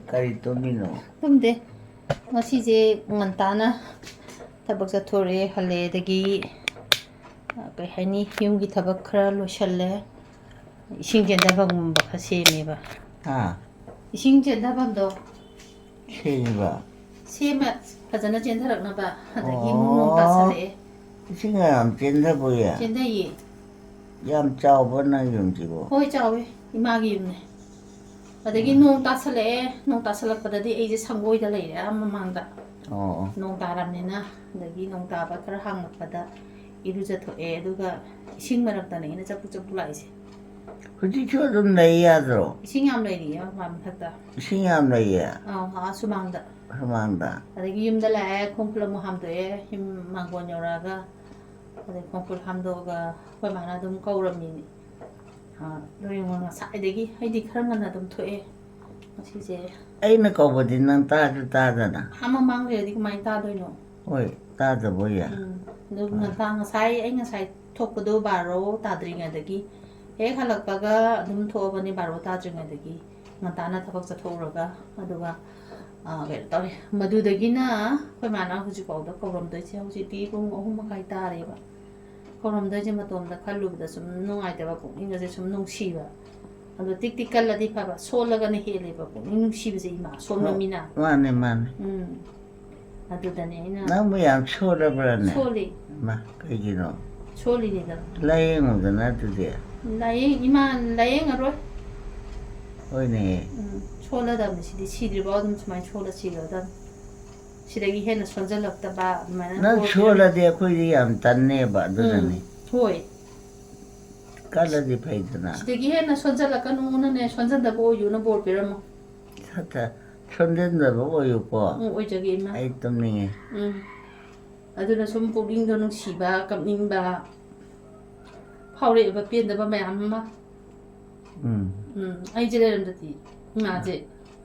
ꯀꯔꯤ ꯇꯨꯝꯃꯤꯅꯣ? ꯇꯨꯝꯗꯦ꯫ ꯉꯁꯤꯁꯦ ꯉꯟꯇꯥꯅ ꯊꯕꯛ ꯆꯠꯊꯣꯔꯛꯑꯦ, ꯍꯜꯂꯛꯑꯦ, ꯑꯗꯒꯤ, ꯑ, ꯀꯩ ꯍꯥꯏꯅꯤ, ꯌꯨꯝꯒꯤ ꯊꯕꯛ ꯈꯔ ꯂꯣꯏꯁꯜꯂꯦ, ꯏꯁꯤꯡ ꯆꯦꯟꯊꯐꯝꯒꯨꯝꯕ ꯈꯔ ꯁꯦꯝꯃꯦꯕ꯫ ꯍꯥ? ꯏꯁꯤꯡ ꯆꯦꯟꯊꯐꯝꯗꯣ꯫ ꯁꯦꯝꯃꯤꯕ? ꯁꯦꯝꯃꯦ, ꯐꯖꯅ ꯆꯦꯟꯊꯔꯛꯅꯕ꯫ ꯑꯗꯒꯤ ꯑꯃꯨꯛ ꯅꯣꯡ ꯑꯣ꯫ ꯇꯥꯁꯜꯂꯛꯑꯦ꯫ ꯏꯁꯤꯡ ꯌꯥꯝ ꯆꯦꯟꯊꯕꯣꯏꯌꯦ? ꯆꯦꯟꯊꯩꯌꯦ꯫ ꯌꯥꯝ ꯆꯥꯎꯕ꯭ꯔꯥ ꯅꯪ ꯌꯨꯝꯁꯤꯕꯣ? ꯍꯣꯏ, ꯆꯥꯎꯋꯦ꯫ ꯏꯃꯥꯒꯤ ꯌꯨꯝꯅꯦ꯫ ꯑꯗꯒꯤ ꯎꯝ꯫ ꯅꯣꯡ ꯇꯥꯁꯜꯂꯛꯑꯦ꯫ ꯅꯣꯡ ꯇꯥꯁꯜꯂꯛꯄꯗꯗꯤ ꯑꯩꯁꯦ ꯁꯪꯒꯣꯏꯗ ꯂꯩꯔꯦ, ꯑꯥ ꯃꯃꯥꯡꯗ꯫ ꯑꯣ, ꯑꯣ꯫ ꯅꯣꯡ ꯇꯥꯔꯝꯅꯤꯅ, ꯑꯗꯒꯤ ꯅꯣꯡ ꯇꯥꯕ ꯈꯔ ꯍꯥꯡꯉꯛꯄꯗ ꯏꯔꯨꯖꯊꯣꯛꯑꯦ, ꯑꯗꯨꯒ ꯏꯁꯤꯡ ꯃꯔꯛꯇꯅꯦ ꯑꯩꯅ ꯆꯞꯄꯨ ꯆꯞꯄꯨ ꯂꯥꯛꯏꯁꯦ꯫ ꯍꯧꯖꯤꯛꯁꯨ ꯑꯗꯨꯝ ꯂꯩ ꯌꯥꯗ꯭ꯔꯣ? ꯏꯁꯤꯡ ꯌꯥꯝ ꯂꯩꯔꯤꯌꯦ ꯃꯄꯥꯟ ꯃꯊꯛꯇ꯫ ꯏꯁꯤꯡ ꯌꯥꯝ ꯂꯩꯌꯦ? ꯑꯥꯎ, ꯑꯥ ꯁꯨꯃꯥꯡꯗ꯫ ꯁꯨꯃꯥꯡꯗ? ꯑꯗꯒꯤ ꯌꯨꯝꯗ ꯂꯥꯛꯑꯦ, ꯈꯣꯡ ꯈꯨꯠ ꯑꯃꯨꯛ ꯍꯥꯝꯗꯣꯛꯑꯦ, ꯌꯨꯝ ꯃꯥꯡꯒꯣꯟ ꯌꯧꯔꯛꯑꯒ, ꯑꯗꯩ ꯈꯣꯡ ꯈꯨꯠ ꯍꯥꯝꯗꯣꯛꯑꯒ ꯑꯩꯈꯣꯏ ꯃꯥꯅ ꯑꯗꯨꯝ ꯀꯧꯔꯝꯃꯤꯅꯦ꯫ ꯑꯥ, ꯑꯗꯣ ꯌꯦꯡꯉꯣ, ꯉꯁꯥꯏꯗꯒꯤ ꯑꯩꯗꯤ ꯈꯔ ꯉꯟꯅ ꯑꯗꯨꯝ ꯊꯣꯛꯑꯦ ꯉꯁꯤꯁꯦ꯫ ꯑꯩꯅ ꯀꯧꯕꯗꯤ ꯅꯪ ꯇꯥꯁꯨ ꯇꯥꯗꯅ꯫ ꯑꯥ ꯃꯃꯥꯡ ꯂꯩꯔꯗꯤ ꯀꯃꯥꯏꯅ ꯇꯥꯗꯣꯏꯅꯣ? ꯍꯣꯏ, ꯇꯥꯗꯕ ꯑꯣꯏꯌꯦ꯫ ꯎꯝ, ꯑꯗꯨ ꯍꯣꯏ꯫ ꯉꯟꯇꯥ ꯉꯁꯥꯏ, ꯑꯩ ꯉꯁꯥꯏ ꯊꯣꯛꯄꯗꯣ ꯕꯥꯔꯣ ꯇꯥꯗ꯭ꯔꯤꯉꯩꯗꯒꯤ, ꯍꯦꯛ ꯍꯜꯂꯛꯄꯒ ꯑꯗꯨꯝ ꯊꯣꯛꯑꯕꯅꯤ ꯕꯥꯔꯣ ꯇꯥꯗ꯭ꯔꯤꯉꯩꯗꯒꯤ꯫ ꯉꯟꯇꯥꯅ ꯊꯕꯛ ꯆꯠꯊꯣꯛꯎꯔꯒ, ꯑꯗꯨꯒ, ꯑ, ꯀꯩꯅꯣ ꯇꯧꯔꯦ꯫ ꯃꯗꯨꯗꯒꯤꯅ ꯑꯩꯈꯣꯏ ꯃꯥꯅ ꯍꯧꯖꯤꯛꯐꯥꯎꯗ ꯀꯧꯔꯝꯗꯣꯏꯁꯦ, ꯍꯧꯖꯤꯛꯇꯤ ꯄꯨꯡ ꯑꯍꯨꯝ ꯃꯈꯥꯏ ꯇꯥꯔꯦꯕ꯫ ꯀꯧꯔꯝꯗꯣꯏꯁꯦ ꯃꯇꯣꯝꯗ ꯈꯜꯂꯨꯕꯗ ꯁꯨꯝ ꯅꯨꯡꯉꯥꯏꯇꯕ, ꯄꯨꯛꯅꯤꯡꯒꯁꯦ ꯁꯨꯝ ꯅꯨꯡꯁꯤꯕ꯫ ꯑꯗꯣ ꯇꯤꯛ ꯇꯤꯛ ꯀꯜꯂꯗꯤ ꯐꯕ, ꯁꯣꯜꯂꯒꯅ ꯍꯦꯜꯂꯦꯕ ꯄꯨꯛꯅꯤꯡ ꯅꯨꯡꯁꯤꯕꯁꯦ, ꯏꯃꯥ, ꯁꯣꯟꯕ ꯃꯤꯅ꯫ ꯃꯥꯅꯦ, ꯃꯥꯅꯦ꯫ ꯎꯝ꯫ ꯑꯗꯨꯗꯅꯦ ꯑꯩꯅ ꯅꯪꯕꯨ ꯌꯥꯝ ꯁꯣꯜꯂꯕ꯭ꯔꯥꯅꯦ? ꯁꯣꯜꯂꯤ꯫ ꯏꯃꯥ, ꯀꯩꯒꯤꯅꯣ? ꯁꯣꯜꯂꯤꯅꯤꯗ꯫ ꯂꯥꯏꯌꯦꯡꯉꯨꯗꯅ ꯑꯗꯨꯗꯤ꯫ ꯂꯥꯏꯌꯦꯡ-, ꯏꯃꯥ, ꯂꯥꯏꯌꯦꯡꯉꯔꯣꯏ꯫ ꯍꯣꯏꯅꯦ꯫ ꯎꯝ, ꯁꯣꯜꯂꯗꯕꯅꯤ꯫ ꯁꯤꯗꯤ ꯁꯤꯗ꯭ꯔꯤꯐꯥꯎ ꯑꯗꯨꯝ ꯁꯨꯃꯥꯏꯅ ꯁꯣꯜꯂ ꯁꯤꯈ꯭ꯔꯗꯕꯅꯤ꯫ ꯁꯤꯗꯒꯤ ꯍꯦꯟꯅ ꯁꯣꯟꯖꯜꯂꯛꯇꯕ ꯑꯗꯨꯃꯥꯏꯅ ꯅꯪ ꯕꯣꯔ ꯄꯤꯔꯝꯃꯤ꯫ ꯁꯣꯜꯂꯗꯤ ꯑꯩꯈꯣꯏꯗꯤ ꯌꯥꯝ ꯇꯟꯅꯦꯕ, ꯑꯗꯨꯅꯅꯤ꯫ ꯎꯝ, ꯍꯣꯏ꯫ ꯀꯜꯂꯗꯤ ꯐꯩꯗꯅ꯫ ꯁꯤꯗꯒꯤ ꯍꯦꯟꯅ ꯁꯣꯟꯖꯜꯂꯛꯀꯅꯨꯅꯅꯦ, ꯁꯣꯟꯖꯟꯗꯕ ꯑꯣꯏꯌꯨꯅ ꯕꯣꯔ ꯄꯤꯔꯝꯃꯣ꯫ ꯁꯠꯇ ꯁꯣꯟꯖꯟꯗꯕ ꯑꯣꯏꯌꯨꯀꯣ꯫ ꯎꯝ, ꯑꯣꯏꯖꯒꯦ ꯏꯃꯥ꯫ ꯑꯩ ꯇꯨꯝꯅꯤꯡꯉꯦ꯫ ꯎꯝ꯫ ꯑꯗꯨꯅ ꯁꯨꯝ ꯄꯨꯛꯅꯤꯡꯗꯣ ꯅꯨꯡꯁꯤꯕ, ꯀꯞꯅꯤꯡꯕ ꯐꯥꯎꯔꯛꯑꯦꯕ, ꯄꯦꯟꯗꯕ ꯃꯌꯥꯝ ꯑꯃ꯫ ꯎꯝ꯫ ꯎꯝ, ꯑꯩꯁꯦ ꯂꯩꯔꯝꯗꯗꯤ ꯏꯃꯥꯁꯦ,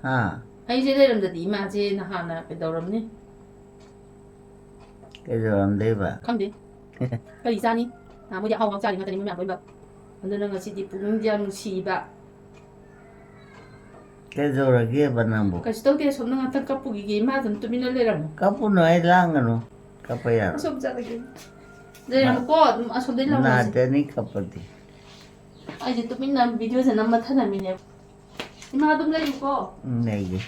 ꯍꯥ? ꯑꯩꯁꯦ ꯂꯩꯔꯝꯗꯗꯤ ꯏꯃꯥꯁꯦ ꯅꯍꯥꯟꯅ ꯀꯩꯗꯧꯔꯝꯅꯤ? ꯀꯩꯗꯧꯔꯝꯗꯣꯏꯕ? ꯈꯪꯗꯦ꯫ ꯀꯔꯤ ꯆꯥꯅꯤ? ꯅꯍꯥꯟ ꯃꯣꯏꯗꯤ ꯑꯍꯥꯎ ꯑꯍꯥꯎ ꯆꯥꯔꯤ ꯉꯥꯛꯇꯅꯤ, ꯃꯣꯏ ꯃꯌꯥꯝ ꯂꯣꯏꯅꯃꯛ꯫ ꯑꯗꯨꯅ ꯉꯁꯤꯗꯤ ꯄꯨꯛꯅꯤꯡꯁꯦ ꯌꯥꯝ ꯅꯨꯡꯁꯤꯕ꯫ ꯀꯩꯗꯧꯔꯒꯦꯕ ꯅꯪꯕꯨ? ꯀꯩꯁꯨ ꯇꯧꯗꯦ, ꯁꯣꯝꯅ ꯉꯥꯛꯇꯪ ꯀꯞꯄꯨꯈꯤꯒꯦ, ꯏꯃꯥ ꯑꯗꯨꯝ ꯇꯨꯃꯤꯟꯅ ꯂꯩꯔꯝꯃꯣ꯫ ꯀꯞꯄꯨꯅꯨ, ꯑꯩ ꯂꯥꯡꯒꯅꯨ꯫ ꯀꯞꯄ ꯌꯥꯔꯣꯏ꯫ ꯑꯁꯣꯝ ꯆꯠꯂꯒꯦ꯫ ꯂꯩꯔꯝꯃꯨꯀꯣ, ꯑꯗꯨꯝ ꯑꯁꯣꯝꯗꯩ ꯂꯥꯎꯔꯁꯦ꯫ ꯅꯥꯗꯅꯤ ꯀꯞꯄꯗꯤ꯫ ꯑꯩꯁꯦ ꯇꯨꯃꯤꯟꯅ ꯚꯤꯗꯤꯑꯣꯁꯦ ꯅꯝꯃ ꯊꯅꯝꯃꯤꯅꯦ꯫ ꯏꯃꯥ ꯑꯗꯨꯝ ꯂꯩꯌꯨꯀꯣ꯫ ꯎꯝ, ꯂꯩꯒꯦ꯫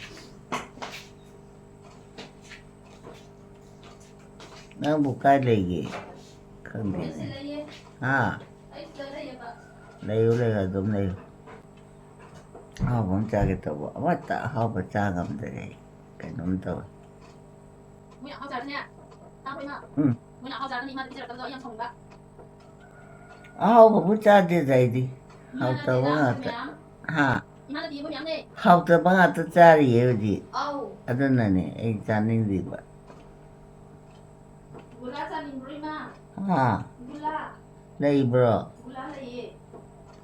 ꯅꯪꯕꯨ ꯀꯥꯏ ꯂꯩꯒꯦ? ꯈꯪꯗꯦꯅꯦ꯫ ꯑꯩꯁꯦ ꯂꯩꯌꯦ꯫ ꯍꯥ? ꯑꯩ ꯁꯤꯗ ꯂꯩꯌꯦꯕ꯫ ꯂꯩꯌꯨ, ꯂꯩꯌꯨ, ꯑꯗꯨꯝ ꯂꯩꯌꯨ꯫ ꯑꯍꯥꯎꯕ ꯑꯃ ꯆꯥꯒꯦ ꯇꯧꯕ, ꯑꯃꯠꯇ ꯑꯍꯥꯎꯕ ꯆꯥ ꯉꯝꯗꯔꯦ ꯑꯩ꯫ ꯀꯩꯅꯣꯝ ꯇꯧꯋꯦ꯫ ꯃꯣꯏ ꯑꯍꯥꯎ ꯆꯥꯔꯅꯦ꯫ ꯇꯥꯕ꯭ꯔꯣ ꯏꯃꯥ? ꯎꯝ꯫ ꯃꯣꯏꯅ ꯑꯍꯥꯎ ꯆꯥꯔꯅꯤ, ꯏꯃꯥꯗ ꯄꯤꯖꯔꯛꯇꯕꯗꯣ ꯑꯩ ꯌꯥꯝ ꯁꯥꯎꯅꯤꯡꯕ꯫ ꯑꯍꯥꯎꯕꯕꯨ ꯆꯥꯗꯦꯗ ꯑꯩꯗꯤ꯫ ꯏꯃꯥꯅ ꯍꯥꯎꯇꯕ ꯂꯩꯔꯥ ꯉꯥꯛꯇ꯫ ꯃꯌꯥꯝ꯫ ꯍꯥ? ꯏꯃꯥꯅ ꯄꯤꯕ ꯃꯌꯥꯝꯅꯦ꯫ ꯍꯥꯎꯇꯕ ꯉꯥꯛꯇ ꯆꯥꯔꯤꯌꯦ ꯍꯧꯖꯤꯛ꯫ ꯑꯧ꯫ ꯑꯗꯨꯅꯅꯦ ꯑꯩ ꯆꯥꯅꯤꯡꯗ꯭ꯔꯤꯕ꯫ ꯒꯨꯂꯥ ꯆꯥꯅꯤꯡꯕ꯭ꯔꯣ ꯏꯃꯥ? ꯍꯥ? ꯒꯨꯂꯥ꯫ ꯂꯩꯕ꯭ꯔꯣ? ꯒꯨꯂꯥ ꯂꯩꯌꯦ꯫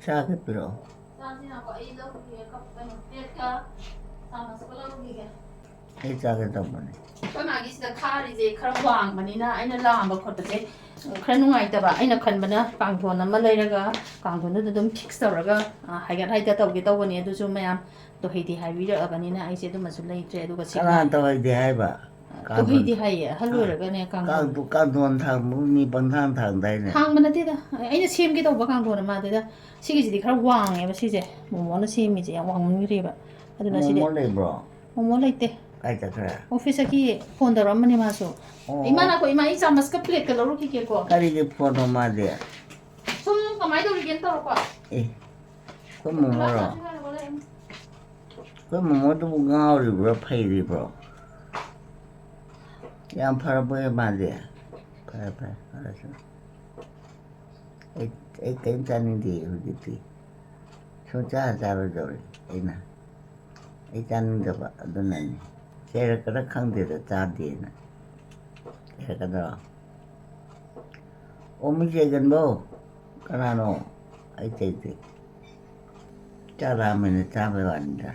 ꯆꯥꯒꯦ ꯄꯤꯔꯛꯑꯣ꯫ ꯆꯥꯁꯤ ꯉꯥꯏꯈꯣ, ꯑꯩ ꯂꯧꯔꯨꯈꯤꯒꯦ, ꯀꯞ-, ꯀꯩꯅꯣ, ꯄ꯭ꯂꯦꯠꯀ ꯆꯥꯃꯁꯀ ꯂꯧꯔꯨꯈꯤꯒꯦ꯫ ꯑꯩ ꯆꯥꯒꯦ ꯇꯧꯕꯅꯦ꯫ ꯑꯩꯈꯣꯏ ꯃꯥꯒꯤ ꯁꯤꯗ ꯈꯥꯔꯤꯁꯦ ꯈꯔ ꯋꯥꯡꯕꯅꯤꯅ ꯑꯩꯅ ꯂꯥꯝꯕ ꯈꯣꯠꯄꯁꯦ ꯈꯔ ꯅꯨꯡꯉꯥꯏꯇꯕ꯫ ꯑꯩꯅ ꯈꯟꯕꯅ ꯀꯥꯡꯊꯣꯟ ꯑꯃ ꯂꯩꯔꯒ ꯀꯥꯡꯊꯣꯟꯗꯨꯗ ꯑꯗꯨꯝ ꯐꯤꯛꯁ ꯇꯧꯔꯒ, ꯑ, ꯍꯥꯏꯒꯠ ꯍꯥꯏꯗ ꯇꯧꯒꯦ ꯇꯧꯕꯅꯦ꯫ ꯑꯗꯨꯁꯨ ꯃꯌꯥꯝ ꯇꯣꯍꯩꯗꯦ ꯍꯥꯏꯕꯤꯔꯛꯑꯕꯅꯤꯅ ꯑꯩꯁꯦ ꯑꯗꯨꯃꯁꯨ ꯂꯩꯇ꯭ꯔꯦ꯫ ꯑꯗꯨꯒ ꯁꯤ ꯀꯅꯥ ꯇꯧꯍꯩꯗꯦ ꯍꯥꯏꯕ? ꯀꯥꯡꯊꯣꯟ-, ꯇꯣꯍꯩꯗꯦ ꯍꯥꯏꯌꯦ, ꯑꯍꯜ ꯑꯣꯏꯔꯒꯅꯦ ꯀꯥꯡꯊꯣꯟ꯫ ꯀꯥꯡ-, ꯀꯥꯡꯊꯣꯟ ꯊꯥꯡꯕꯕꯨ ꯃꯤ ꯄꯪꯊꯥꯡ ꯊꯥꯡꯗꯥꯏꯅꯦ? ꯊꯥꯡꯕ ꯅꯠꯇꯦꯗ, ꯑꯩꯅ ꯁꯦꯝꯒꯦ ꯇꯧꯕ ꯀꯥꯡꯊꯣꯟ ꯑꯃ꯫ ꯑꯗꯨꯗ ꯁꯤꯒꯤꯁꯤꯗꯤ ꯈꯔ ꯋꯥꯡꯉꯦꯕ, ꯁꯤꯁꯦ ꯃꯣꯃꯣꯅ ꯁꯦꯝꯃꯤꯁꯦ ꯌꯥꯝ ꯋꯥꯡꯃꯟꯈ꯭ꯔꯦꯕ꯫ ꯑꯗꯨꯅ ꯁꯤꯗꯤ ꯃꯣꯃꯣ ꯂꯩꯕ꯭ꯔꯣ? ꯃꯣꯃꯣ ꯂꯩꯇꯦ꯫ ꯀꯥꯏ ꯆꯠꯈ꯭ꯔꯦ? ꯑꯣꯐꯤꯁꯇꯒꯤ ꯐꯣꯟ ꯇꯧꯔꯛꯑꯝꯕꯅꯦ ꯃꯥꯁꯨ꯫ ꯑꯣ꯫ ꯏꯃꯥ ꯉꯥꯏꯈꯣ, ꯏꯃꯥ, ꯑꯩ ꯆꯥꯃꯁꯀ ꯄ꯭ꯂꯦꯠꯀ ꯂꯧꯔꯨꯈꯤꯒꯦꯀꯣ꯫ ꯀꯔꯤꯒꯤ ꯐꯣꯟꯅꯣ ꯃꯥꯗꯤ? ꯁꯨꯝ ꯀꯃꯥꯏꯅ ꯇꯧꯔꯤꯒꯦꯅ ꯇꯧꯔꯛꯄ꯫ ꯑꯦ, ꯑꯩꯈꯣꯏ ꯃꯣꯃꯣꯔꯣ? ꯒꯨꯂꯥꯞ ꯖꯥꯃꯨꯟ ꯉꯥꯏꯔꯒ ꯂꯩꯔꯝꯃꯤ꯫ ꯑꯩꯈꯣꯏ ꯃꯃꯣꯗꯨꯕꯨ ꯉꯥꯎꯔꯤꯕ꯭ꯔꯣ, ꯐꯩꯔꯤꯕ꯭ꯔꯣ? ꯌꯥꯝ ꯐꯔꯕꯣꯌꯦ ꯃꯥꯗꯤ? ꯐꯔꯦ, ꯐꯔꯦ, ꯐꯔꯁꯅꯨ꯫ ꯑꯩ, ꯑꯩ ꯀꯔꯤꯝ ꯆꯥꯅꯤꯡꯗꯦ ꯍꯧꯖꯤꯛꯇꯤ꯫ ꯁꯨꯡꯆꯥ ꯆꯥꯔꯣꯏꯗꯧꯔꯤ ꯑꯩꯅ꯫ ꯑꯩ ꯆꯥꯅꯤꯡꯗꯕ ꯑꯗꯨꯅꯅꯤ꯫ ꯆꯩꯔꯛꯀꯗ꯭ꯔꯥ ꯈꯪꯗꯦꯗ, ꯆꯥꯗꯦꯅ꯫ ꯆꯩꯔꯛꯀꯗ꯭ꯔꯣ? ꯑꯣ, ꯃꯤ ꯆꯩꯒꯟꯕꯣ? ꯀꯅꯥꯅꯣ? ꯑꯩ ꯆꯩꯗꯦ꯫ ꯆꯥꯛ ꯂꯥꯝꯃꯦꯅ ꯆꯥꯕꯩ ꯋꯥꯅꯤꯗ꯫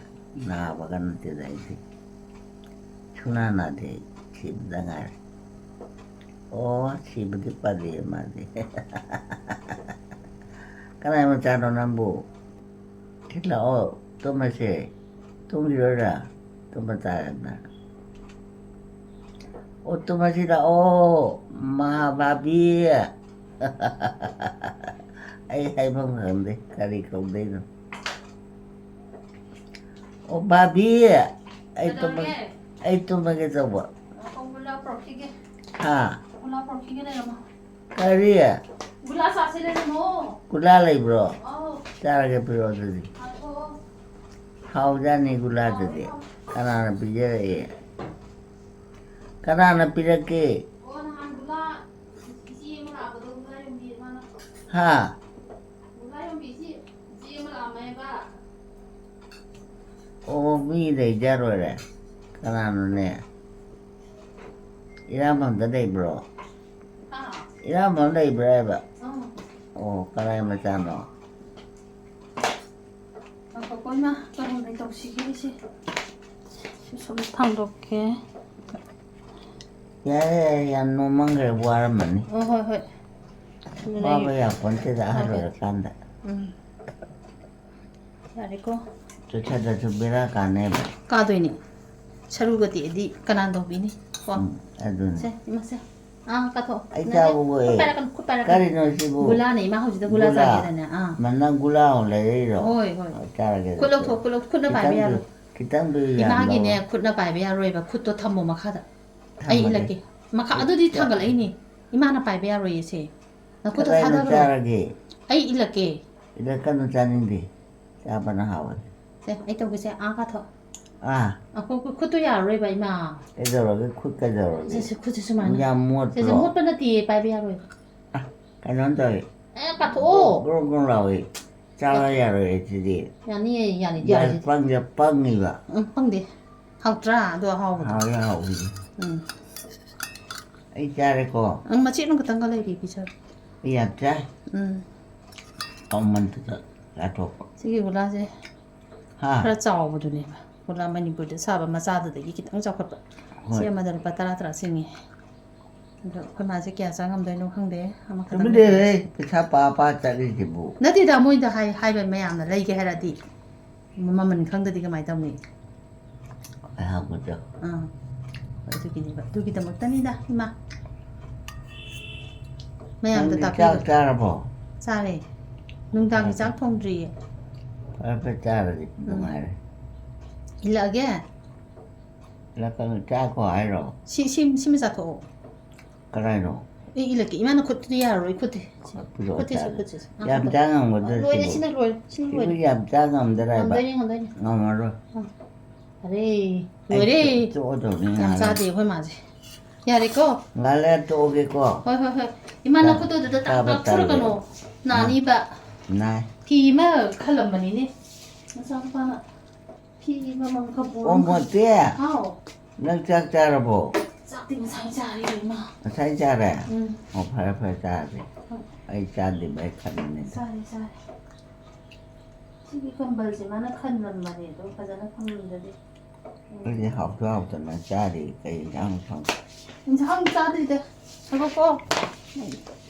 ꯅꯥꯕꯒ ꯅꯠꯇꯦꯗ ꯑꯩꯗꯤ꯫ ꯁꯨꯡꯅꯥ ꯅꯥꯗꯦ ꯑꯩ꯫ ꯁꯤꯕꯗ ꯉꯥꯏꯔꯦ꯫ ꯑꯣ, ꯁꯤꯕꯗꯤ ꯄꯥꯗꯦ ꯃꯥꯗꯤ꯫ ꯀꯅꯥꯏ ꯃꯆꯥꯅꯣ ꯅꯪꯕꯨ? ꯁꯤ ꯂꯥꯛꯑꯣ, ꯇꯨꯝꯃꯁꯦ꯫ ꯇꯨꯝꯈꯤꯔꯣꯏꯔꯥ? ꯇꯨꯝꯕ ꯇꯥꯔꯦꯗꯅ꯫ ꯑꯣ, ꯇꯨꯝꯃꯁꯤ ꯂꯥꯛꯑꯣ, ꯃꯍꯥꯕꯥꯕꯤ꯫ ꯑꯩ ꯍꯥꯏꯐꯝ ꯈꯪꯗꯦ, ꯀꯔꯤ ꯀꯧꯗꯣꯏꯅꯣ꯫ ꯑꯣ, ꯕꯥꯕꯤ, ꯑꯩ ꯇꯨꯝꯃ-, ꯀꯩꯗꯧꯔꯒꯦ? ꯑꯩ ꯇꯨꯝꯃꯒꯦ ꯇꯧꯕ꯫ ꯉꯥꯏꯈꯣ, ꯒꯨꯂꯥ ꯄꯨꯔꯛꯈꯤꯒꯦ꯫ ꯍꯥ? ꯒꯨꯂꯥ ꯄꯨꯔꯛꯈꯤꯒꯦ, ꯂꯩꯔꯝꯃꯣ꯫ ꯀꯔꯤ? ꯒꯨꯂꯥ ꯆꯥꯁꯤ, ꯂꯩꯔꯝꯃꯣ꯫ ꯒꯨꯂꯥ ꯂꯩꯕ꯭ꯔꯣ? ꯑꯧ꯫ ꯆꯥꯔꯒꯦ, ꯄꯤꯔꯛꯑꯣ ꯑꯗꯨꯗꯤ꯫ ꯉꯥꯏꯈꯣ꯫ ꯍꯥꯎꯖꯥꯠꯅꯤ ꯒꯨꯂꯥꯗꯨꯗꯤ꯫ ꯍꯥꯎꯋꯦ, ꯍꯥꯎꯋꯦ꯫ ꯀꯅꯥꯅ ꯄꯤꯖꯔꯛꯏ? ꯀꯅꯥꯅ ꯄꯤꯔꯛꯀꯦ? ꯑꯣ, ꯅꯍꯥꯟ ꯒꯨꯂꯥ ꯏꯆꯦ ꯑꯃ ꯂꯥꯛꯄꯗꯣ, ꯒꯨꯂꯥ ꯌꯣꯟꯕꯤ ꯑꯃꯅ꯫ ꯍꯥ? ꯒꯨꯂꯥ ꯌꯣꯟꯕꯤ ꯏꯆꯦ, ꯏꯆꯦ ꯑꯃ ꯂꯥꯛꯑꯝꯃꯦꯕ꯫ ꯑꯣ, ꯃꯤ ꯂꯩꯖꯔꯣꯏꯔꯦ꯫ ꯀꯅꯥꯅꯣꯅꯦ? ꯏꯔꯥꯝꯕꯝꯗ ꯂꯩꯕ꯭ꯔꯣ? ꯍꯥ? ꯏꯔꯥꯝꯕꯝ ꯂꯩꯕ꯭ꯔꯥ ꯍꯥꯏꯕ? ꯑꯥ꯫ ꯑꯣ, ꯀꯅꯥꯏ ꯃꯆꯥꯅꯣ? ꯉꯥꯏꯈꯣꯀꯣ ꯏꯃꯥ, ꯀꯔꯝ ꯀꯩ ꯇꯧꯁꯤꯒꯦ ꯑꯩꯁꯦ? ꯁꯤ ꯁꯨꯝ ꯊꯥꯡꯗꯣꯛꯀꯦ꯫ ꯌꯥꯔꯦ, ꯌꯥꯔꯦ, ꯌꯥꯝ ꯅꯣꯝꯃꯟꯈ꯭ꯔꯦ, ꯋꯥꯔꯝꯃꯅꯤ꯫ ꯑꯣ, ꯍꯣꯏ, ꯍꯣꯏ꯫ ꯑꯗꯨꯅ ꯋꯥꯕ ꯑꯩ ꯌꯥꯄꯣꯟꯇꯦꯗ, ꯑꯍꯜ ꯍꯣꯏ, ꯍꯣꯏ꯫ ꯑꯣꯏꯔꯀꯥꯟꯗ꯫ ꯎꯝ꯫ ꯌꯥꯔꯦꯀꯣ? ꯆꯠꯊꯗ꯭ꯔꯁꯨ ꯕꯦꯔꯥ ꯀꯥꯟꯅꯦꯕ꯫ ꯀꯥꯗꯣꯏꯅꯤ꯫ ꯁꯔꯨꯒ ꯇꯦꯛꯑꯗꯤ ꯀꯅꯥꯅ ꯇꯧꯕꯤꯅꯤ? ꯀꯣ? ꯎꯝ, ꯑꯗꯨꯅꯤ꯫ ꯁꯦ, ꯏꯃꯥ, ꯁꯦ꯫ ꯑꯥ, ꯀꯥꯊꯣꯛꯑꯣ꯫ ꯑꯩ ꯅꯥꯔꯦ꯫ ꯆꯥꯕꯕꯨ ꯈꯨꯠ ꯑꯦ, ꯄꯥꯏꯔꯛꯀꯅꯨ, ꯈꯨꯠ ꯄꯥꯏꯔꯛꯀꯅꯨ꯫ ꯀꯔꯤꯅꯣ ꯁꯤꯕꯨ? ꯒꯨꯂꯥꯅꯦ, ꯏꯃꯥ ꯍꯧꯖꯤꯛꯇ ꯒꯨꯂꯥ ꯒꯨꯂꯥ? ꯆꯥꯒꯦꯗꯅꯦ꯫ ꯑꯥ꯫ ꯃ-, ꯅꯪ ꯒꯨꯂꯥ ꯑꯃꯨꯛ ꯂꯩꯔꯛꯏꯔꯣ? ꯍꯣꯏ, ꯍꯣꯏ꯫ ꯑ, ꯆꯥꯔꯒꯦ ꯈꯨꯠ ꯑꯗꯨꯗꯤ꯫ ꯂꯧꯊꯣꯛ, ꯈꯨꯠ ꯂꯧ-, ꯈꯨꯠꯅ ꯄꯥꯏꯕ ꯈꯤꯇꯪꯗꯤ, ꯌꯥꯔꯣꯏ꯫ ꯈꯤꯇꯪꯗꯤ ꯏꯃꯥꯒꯤꯅꯦ, ꯌꯥꯝꯂꯕ? ꯈꯨꯠꯅ ꯄꯥꯏꯕ ꯌꯥꯔꯣꯏꯕ꯫ ꯈꯨꯠꯇꯣ ꯊꯝꯃꯣ ꯃꯈꯥꯗ꯫ ꯑꯩ ꯊꯝꯃꯒꯦ꯫ ꯏꯜꯂꯛꯀꯦ꯫ ꯃꯈꯥ-, ꯑꯗꯨꯗꯤ ꯊꯥꯡꯒꯠꯂꯛꯏꯅꯦ꯫ ꯏꯃꯥꯅ ꯄꯥꯏꯕ ꯌꯥꯔꯣꯏꯌꯦ ꯁꯦ꯫ ꯅꯈꯨꯠꯇꯣ ꯀꯗꯥꯏꯗ ꯊꯥꯗꯈ꯭ꯔꯣ꯫ ꯆꯥꯔꯒꯦ? ꯑꯩ ꯏꯜꯂꯛꯀꯦ꯫ ꯏꯜꯂꯛꯀꯅꯨ, ꯆꯥꯅꯤꯡꯗꯦ꯫ ꯆꯥꯕꯅ ꯍꯥꯎꯋꯦ꯫ ꯁꯦ, ꯑꯩ ꯇꯧꯒꯦꯁꯦ, ꯑꯥ ꯀꯥꯊꯣꯛ꯫ ꯑꯥ ꯑꯩꯈꯣꯏ ꯈꯨꯠ- ꯈꯨꯠꯇꯨ ꯌꯥꯔꯔꯣꯏꯕ, ꯏꯃꯥ꯫ ꯀꯩꯗꯧꯔꯒꯦ? ꯈꯨꯠ ꯀꯩꯗꯧꯔꯒꯦ? ꯁꯦ, ꯁꯦ, ꯈꯨꯠꯁꯦ ꯁꯨꯃꯥꯏꯅ꯫ ꯌꯥꯝ ꯁꯦ, ꯁꯦ, ꯃꯣꯠꯄ꯭ꯔꯣ? ꯃꯣꯠꯄ ꯅꯠꯇꯤꯌꯦ, ꯄꯥꯏꯕ ꯌꯥꯔꯣꯏ꯫ ꯑ, ꯀꯩꯅꯣꯝ ꯇꯧꯋꯦ꯫ ꯑꯦ, ꯀꯥꯊꯣꯛꯑꯣ꯫ ꯒ꯭ꯔꯣꯡ ꯒ꯭ꯔꯣꯡ ꯂꯥꯎꯋꯦ꯫ ꯆꯥꯕ ꯌꯥꯔꯣꯏ ꯁꯤꯗꯤ꯫ ꯌꯥꯅꯤꯌꯦ, ꯌꯥꯅꯤ, ꯌꯥꯝ ꯌꯥꯅꯤ꯫ ꯄꯪꯖ ꯄꯪꯉꯤꯕ꯫ ꯎꯝ, ꯄꯪꯗꯦ꯫ ꯍꯥꯎꯇ꯭ꯔꯥ? ꯑꯗꯣ ꯑꯍꯥꯎꯕꯗꯣ꯫ ꯍꯥꯎꯋꯦ ꯍꯥꯎꯕꯗꯤ꯫ ꯎꯝ꯫ ꯑꯩ ꯆꯥꯔꯦꯀꯣ꯫ ꯎꯝ, ꯃꯆꯦꯠ ꯑꯃꯈꯛꯇꯪꯒ ꯂꯩꯔꯤ, ꯄꯤꯖꯔꯣ꯫ ꯑꯩ ꯌꯥꯝ ꯆꯥꯏ꯫ ꯎꯝ꯫ ꯑꯃꯟꯇꯗ ꯆꯥꯊꯣꯛꯄ꯫ ꯁꯤꯒꯤ ꯒꯨꯂꯥꯁꯦ ꯍꯥ? ꯈꯔ ꯆꯥꯎꯕꯗꯨꯅꯦꯕ꯫ ꯒꯨꯂꯥ ꯃꯅꯤꯄꯨꯔꯗ ꯁꯥꯕ ꯃꯆꯥꯗꯨꯗꯒꯤ ꯈꯤꯇꯪ ꯆꯥꯎꯈꯠꯄ꯫ ꯁꯤ ꯍꯣꯏ꯫ ꯑꯃꯗ ꯂꯨꯄꯥ ꯇꯔꯥ ꯇꯔꯥ ꯆꯤꯡꯉꯤ꯫ ꯑꯗꯣ ꯑꯩꯈꯣꯏ ꯃꯥꯁꯦ ꯀꯌꯥ ꯆꯥ ꯉꯝꯗꯣꯏꯅꯣ ꯈꯪꯗꯦ꯫ ꯑꯃꯈꯛꯇꯪ ꯆꯨꯝꯗꯦꯍꯦ, ꯄꯩꯁꯥ ꯄꯥ ꯄꯥ ꯆꯠꯂꯤꯁꯤꯕꯨ꯫ ꯅꯠꯇꯦꯗ, ꯃꯣꯏꯗ ꯍꯥꯏ-, ꯍꯥꯏꯕ ꯃꯌꯥꯝꯅ ꯂꯩꯒꯦ ꯍꯥꯏꯔꯗꯤ ꯃꯃꯜ ꯈꯪꯗꯗꯤ ꯀꯃꯥꯏꯅ ꯇꯧꯅꯤ? ꯑꯩꯍꯥꯛꯄꯗ꯫ ꯑꯥ, ꯑꯗꯨꯒꯤꯅꯦꯕ, ꯑꯗꯨꯒꯤꯗꯃꯛꯇꯅꯤꯗ, ꯏꯃꯥ꯫ ꯃꯌꯥꯝꯗ ꯅꯪꯗꯤ ꯇꯥꯛꯄꯤꯕ꯫ ꯆꯥꯛ ꯆꯥꯔꯕꯣ? ꯆꯥꯔꯦ꯫ ꯅꯨꯡꯗꯥꯡꯒꯤ ꯆꯥꯛ ꯊꯣꯡꯗ꯭ꯔꯤꯌꯦ꯫ ꯐꯔꯦ ꯐꯔꯦ, ꯆꯥꯔꯗꯤ ꯅꯨꯡꯉꯥꯏꯔꯦ꯫ ꯏꯜꯂꯛꯑꯒꯦ꯫ ꯂꯥꯛꯀꯅꯨ, ꯆꯥꯈꯣ ꯍꯥꯏꯔꯣ? ꯁꯤ, ꯁꯤ, ꯁꯤꯃ ꯆꯥꯊꯣꯛꯑꯣ꯫ ꯀꯗꯥꯏꯅꯣ? ꯑꯩ ꯏꯜꯂꯛꯀꯦ꯫ ꯏꯃꯥꯅ ꯈꯨꯠꯇꯨꯗꯤ ꯌꯥꯔꯔꯣꯏ, ꯈꯨꯠꯇꯤ꯫ ꯄꯤꯔꯛꯑꯣ, ꯈꯨꯠꯇꯤꯁꯦ, ꯆꯥꯔꯦ꯫ ꯈꯨꯠꯇꯤꯁꯦ꯫ ꯑꯥ, ꯌꯥꯝ ꯈꯨꯠꯇꯤ꯫ ꯆꯥ ꯉꯝꯒꯗ꯭ꯔꯣ ꯂꯣꯏꯔꯦ, ꯁꯤꯕꯨ? ꯁꯤꯅ ꯂꯣꯏꯔꯦ, ꯁꯤꯅ ꯁꯤꯕꯨ ꯂꯣꯏꯔꯦ꯫ ꯌꯥꯝ ꯆꯥ ꯉꯝꯗ꯭ꯔꯥ ꯍꯥꯏꯕ? ꯉꯝꯗꯣꯏꯅꯦ, ꯉꯝꯗꯣꯏꯅꯦ꯫ ꯉꯝꯃꯔꯣꯏ꯫ ꯑꯥ꯫ ꯑꯔꯦ, ꯑꯩ ꯂꯣꯏꯔꯦ꯫ ꯇꯣꯛꯑꯗꯧꯅꯤ ꯌꯥꯝ ꯉꯥꯏꯍꯥꯛ ꯆꯥꯗꯦ ꯂꯩꯔ꯫ ꯑꯩꯈꯣꯏ ꯃꯥꯁꯦ꯫ ꯌꯥꯔꯦꯀꯣ? ꯉꯥꯏꯍꯥꯛ ꯂꯩꯔ ꯇꯣꯛꯑꯒꯦꯀꯣ꯫ ꯍꯣꯏ, ꯍꯣꯏ, ꯍꯣꯏ꯫ ꯏꯃꯥ, ꯆꯥ-, ꯅꯈꯨꯠꯇꯨꯗ ꯇꯥꯛ-, ꯆꯥꯕ ꯇꯥꯛꯊꯣꯔꯛꯀꯅꯣ꯫ ꯇꯜꯂꯦ꯫ ꯅꯥꯅꯤꯕ꯫ ꯅꯥꯏ꯫ ꯐꯤ ꯑꯃ ꯈꯜꯂꯝꯕꯅꯤꯅꯦ꯫ ꯅꯆꯥꯅꯨꯄꯥꯅ ꯐꯤ ꯑꯃꯃꯝ ꯈꯔ ꯑꯣ, ꯄꯨꯔꯛꯑꯣ꯫ ꯃꯣꯇꯤ, ꯍꯥꯎ꯫ ꯅꯪ ꯆꯥꯛ ꯆꯥꯔꯕꯣ? ꯆꯥꯛꯇꯤ ꯉꯁꯥꯏ ꯆꯥꯔꯦ, ꯏꯃꯥ꯫ ꯉꯁꯥꯏ ꯆꯥꯔꯦ? ꯎꯝ꯫ ꯑꯣ, ꯐꯔꯦ ꯐꯔꯦ, ꯆꯥꯔꯗꯤ꯫ ꯍꯣꯏ꯫ ꯑꯩ ꯆꯥꯗ꯭ꯔꯤꯕ ꯑꯩ ꯈꯟꯕꯅꯤꯗ꯫ ꯆꯥꯔꯦ, ꯆꯥꯔꯦ꯫ ꯁꯤꯒꯤ ꯀꯝꯕꯜꯁꯦ ꯃꯥꯅ ꯈꯟꯂꯝꯕꯅꯦ, ꯑꯗꯣ ꯐꯖꯅ ꯈꯟꯂꯝꯗꯗꯤ꯫ ꯑꯩꯗꯤ ꯍꯥꯎꯁꯨ ꯍꯥꯎꯇꯅ ꯆꯥꯔꯤ, ꯀꯩ ꯏꯟꯖꯥꯡ ꯈꯪꯗꯦ꯫ ꯏꯟꯁꯥꯡ ꯆꯥꯗ꯭ꯔꯤꯗ꯫ ꯉꯥꯏꯈꯣꯀꯣ꯫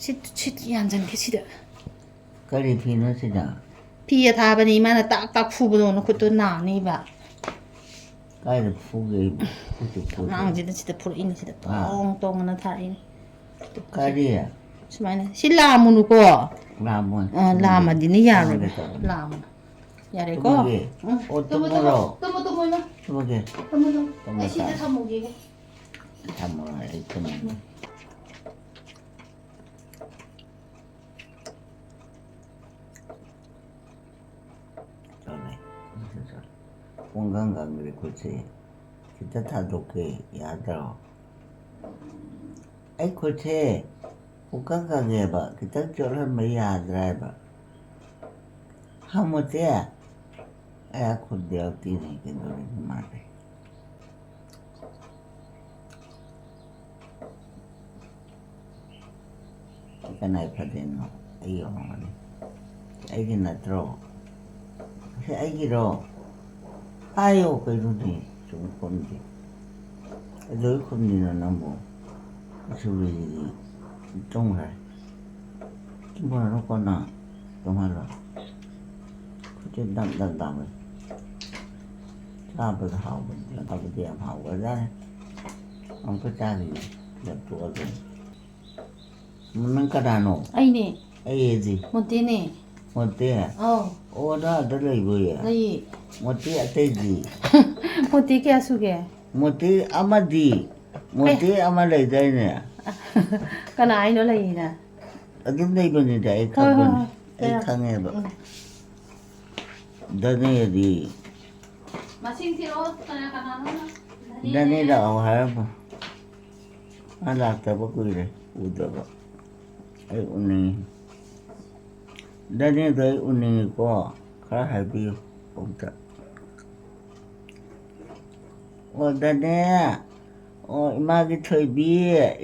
ꯁꯤ, ꯁꯤ ꯌꯥꯟꯖꯟꯒꯦ ꯁꯤꯗ꯫ ꯀꯔꯤ ꯐꯤꯅꯣ ꯁꯤꯅ? ꯐꯤ ꯑꯊꯥꯕꯅꯤ, ꯃꯥꯅ ꯇꯥꯛ ꯇꯥꯛ ꯐꯨꯕꯗꯣ ꯅꯈꯨꯠꯇꯣ ꯅꯥꯅꯤꯕ꯫ ꯀꯥꯏꯗ ꯐꯨꯒꯦ? ꯈꯨꯠꯁꯨ ꯐꯨꯗꯦ꯫ ꯑꯉꯥꯡꯁꯤꯅ ꯁꯤꯗ ꯐꯨꯔꯛꯏꯅꯤ, ꯁꯤꯗ ꯑꯥ꯫ ꯇꯣꯡ ꯇꯣꯡꯅ ꯊꯥꯔꯛꯏꯅꯤ꯫ ꯀꯔꯤ? ꯁꯨꯃꯥꯏꯅ꯫ ꯁꯤ ꯂꯥꯝꯃꯨꯅꯨꯀꯣ꯫ ꯂꯥꯝꯃꯣꯏ꯫ ꯑꯥ, ꯂꯥꯝꯃꯗꯤꯅꯦ ꯌꯥꯔꯣꯏꯕ꯫ ꯇꯨꯝꯃꯒꯦ ꯇꯧꯕꯅꯤ꯫ ꯂꯥꯝꯃꯨꯅꯨ꯫ ꯌꯥꯔꯦꯀꯣ? ꯇꯨꯝꯃꯒꯦ? ꯎꯝ, ꯑꯣ, ꯇꯨꯝꯃꯣ, ꯇꯨꯝꯃꯨꯔꯣ? ꯇꯨꯝꯃꯣ, ꯇꯨꯝꯃꯣ, ꯏꯃꯥ꯫ ꯇꯨꯝꯃꯒꯦ꯫ ꯇꯨꯝꯃꯣ, ꯇꯨꯝꯃꯣ꯫ ꯇꯨꯝꯃꯣ, ꯑꯩ ꯁꯤꯗ ꯇꯨꯝꯃꯣ꯫ ꯊꯝꯃꯨꯒꯦ꯫ ꯊꯝꯃꯣ, ꯑꯩ ꯇꯨꯝꯃꯒꯦ꯫ ꯇꯧꯔꯦ꯫ ꯄꯨꯡꯀꯪ ꯀꯪꯈ꯭ꯔꯦ ꯈꯨꯠꯁꯦ꯫ ꯈꯤꯇ ꯊꯥꯗꯣꯛꯀꯦ, ꯌꯥꯗ꯭ꯔꯣ? ꯑꯩ ꯈꯨꯠꯁꯦ ꯄꯨꯡꯀꯪ ꯀꯪꯉꯦꯕ, ꯈꯤꯇꯪ ꯆꯣꯠꯍꯟꯕ ꯌꯥꯗ꯭ꯔꯥ ꯍꯥꯏꯕ? ꯍꯪꯉꯨꯁꯦ꯫ ꯑꯩ ꯈꯨꯠ ꯌꯥꯎꯗꯦꯅꯦ, ꯀꯩꯗꯧꯔꯒꯦ ꯃꯥꯗꯤ? ꯀꯅꯥꯏ ꯐꯗꯣꯏꯅꯣ? ꯑꯩꯒꯤ ꯑꯣꯏꯔꯝꯒꯅꯤ꯫ ꯑꯩꯒꯤ ꯅꯠꯇ꯭ꯔꯣ? ꯁꯤ ꯑꯩꯒꯤꯔꯣ? ꯍꯥꯏꯌꯣ ꯀꯩꯅꯣꯅꯦ, ꯁꯨꯝ ꯈꯨꯝꯗꯦ꯫ ꯀꯩꯗꯧꯕꯩ ꯈꯨꯝꯗ꯭ꯔꯤꯅꯣ ꯅꯪꯕꯨ? ꯁꯨꯕꯤꯁꯤꯗꯤ ꯇꯨꯝꯈ꯭ꯔꯦ꯫ ꯇꯨꯝꯈ꯭ꯔꯅꯨ ꯀꯣꯟꯅ ꯇꯨꯝꯍꯜꯂꯣ꯫ ꯈꯨꯠꯁꯦ ꯗꯪ ꯗꯪ ꯗꯪ ꯂꯥꯎꯋꯦ꯫ ꯆꯥꯕꯗ ꯍꯥꯎꯕꯅꯤ, ꯆꯥꯕꯗꯤ ꯌꯥꯝ ꯍꯥꯎꯈ꯭ꯔꯖꯥꯠꯅꯤ꯫ ꯑꯃꯨꯛꯀ ꯆꯥꯈꯤꯒꯦ, ꯁꯤꯗ ꯇꯣꯛꯑꯒꯦ꯫ ꯅꯪ ꯀꯅꯥꯅꯣ? ꯑꯩꯅꯦ꯫ ꯑꯩ ꯑꯗꯤ? ꯃꯣꯟꯇꯦꯅꯦ꯫ ꯃꯣꯟꯇꯦ? ꯑꯧ꯫ ꯑꯣ, ꯅꯪ ꯑꯗ ꯂꯩꯕꯣꯏꯌꯦ? ꯂꯩꯌꯦ꯫ ꯃꯣꯟꯇꯦ ꯑꯇꯩꯗꯤ? ꯃꯣꯟꯇꯦ ꯀꯌꯥ ꯁꯨꯒꯦ? ꯃꯣꯟꯇꯦ ꯑꯃꯗꯤ? ꯃꯣꯟꯇꯦ ꯑꯃ ꯂꯩꯗꯥꯏꯅꯦ? ꯀꯅꯥ ꯍꯥꯏꯅꯣ ꯂꯩꯌꯦꯅ? ꯑꯗꯨꯝ ꯂꯩꯕꯅꯤꯗ, ꯑꯩ ꯍꯣꯏ, ꯍꯣꯏ, ꯈꯪꯕꯅꯤ꯫ ꯍꯣꯏ꯫ ꯑꯩ ꯀꯌꯥ? ꯈꯪꯉꯦꯕ꯫ ꯎꯝ꯫ ꯗꯅꯦꯗꯤ? ꯃꯁꯤꯡ ꯊꯤꯔꯛꯑꯣ, ꯀꯅꯥ ꯀꯅꯥꯅꯣ? ꯗꯅꯦ ꯂꯥꯛꯑꯣ ꯍꯥꯏꯔꯝꯃꯣ꯫ ꯃꯥ ꯂꯥꯛꯇꯕ ꯀꯨꯏꯔꯦ, ꯎꯗꯕ꯫ ꯑꯩ ꯎꯅꯤꯡꯉꯤ꯫ ꯗꯅꯦꯗꯣ ꯑꯩ ꯎꯅꯤꯡꯉꯤꯀꯣ, ꯈꯔ ꯍꯥꯏꯕꯤꯌꯨ ꯑꯝꯇ꯫ ꯑꯣ, ꯗꯅꯦ꯫ ꯑꯣ, ꯏꯃꯥꯒꯤ ꯊꯣꯏꯕꯤ,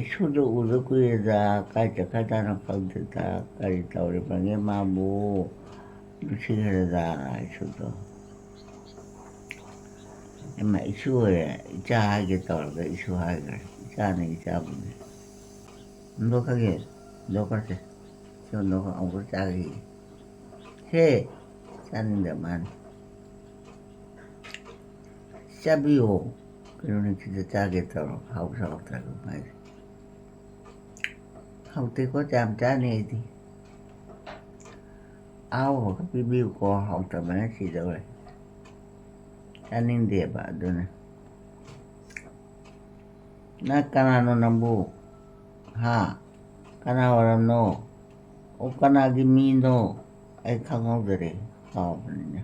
ꯏꯁꯨꯗꯣ ꯎꯗ ꯀꯨꯏꯔꯦꯗ, ꯀꯥꯏ ꯆꯠꯈ꯭ꯔꯖꯥꯠꯅꯣ ꯈꯪꯗꯦꯗ, ꯀꯔꯤ ꯇꯧꯔꯤꯕꯒꯦ ꯃꯥꯕꯨ? ꯅꯨꯡꯁꯤꯈ꯭ꯔꯦꯗ, ꯏꯁꯨꯗꯣ꯫ ꯏꯃꯥ, ꯏꯁꯨ ꯑꯣꯏꯔꯦ, ꯏꯆꯥ ꯍꯥꯏꯒꯦ ꯇꯧꯔꯒ ꯏꯁꯨ ꯍꯥꯏꯈ꯭ꯔꯦ꯫ ꯏꯆꯥꯅꯤ, ꯏꯆꯥꯕꯨꯅꯤ꯫ ꯍꯨꯟꯗꯣꯛꯈ꯭ꯔꯒꯦ, ꯍꯨꯟꯗꯣꯛꯈ꯭ꯔꯁꯦ꯫ ꯁꯤ ꯍꯨꯟꯗꯣꯛꯈ꯭ꯔ ꯑꯃꯨꯛꯀ ꯆꯥꯈꯤꯒꯦ꯫ ꯁꯦ, ꯆꯥꯅꯤꯡꯗ ꯃꯥꯅꯤ꯫ ꯆꯥꯕꯤꯌꯣ꯫ ꯀꯩꯅꯣꯅꯦ, ꯁꯤꯗ ꯆꯥꯒꯦ ꯇꯧꯔꯣ꯫ ꯍꯥꯎꯁꯨ ꯍꯥꯎꯇ꯭ꯔꯒ ꯃꯥꯏꯁꯦ꯫ ꯍꯥꯎꯇꯦꯀꯣ, ꯌꯥꯝ ꯆꯥꯅꯤ ꯑꯩꯗꯤ꯫ ꯑꯍꯥꯎꯕ ꯈꯔ ꯄꯤꯕꯤꯌꯨꯀꯣ, ꯍꯥꯎꯇꯕꯅ ꯁꯤꯗꯧꯔꯦ꯫ ꯆꯥꯅꯤꯡꯗꯦꯕ ꯑꯗꯨꯅ꯫ ꯅꯪ ꯀꯅꯥꯅꯣ ꯅꯪꯕꯨ? ꯍꯥ? ꯀꯅꯥ ꯑꯣꯏꯔꯝꯅꯣ? ꯑꯣ, ꯀꯅꯥꯒꯤ ꯃꯤꯅꯣ? ꯑꯩ ꯈꯪꯍꯧꯗꯔꯦ, ꯀꯥꯎꯕꯅꯤꯅꯦ꯫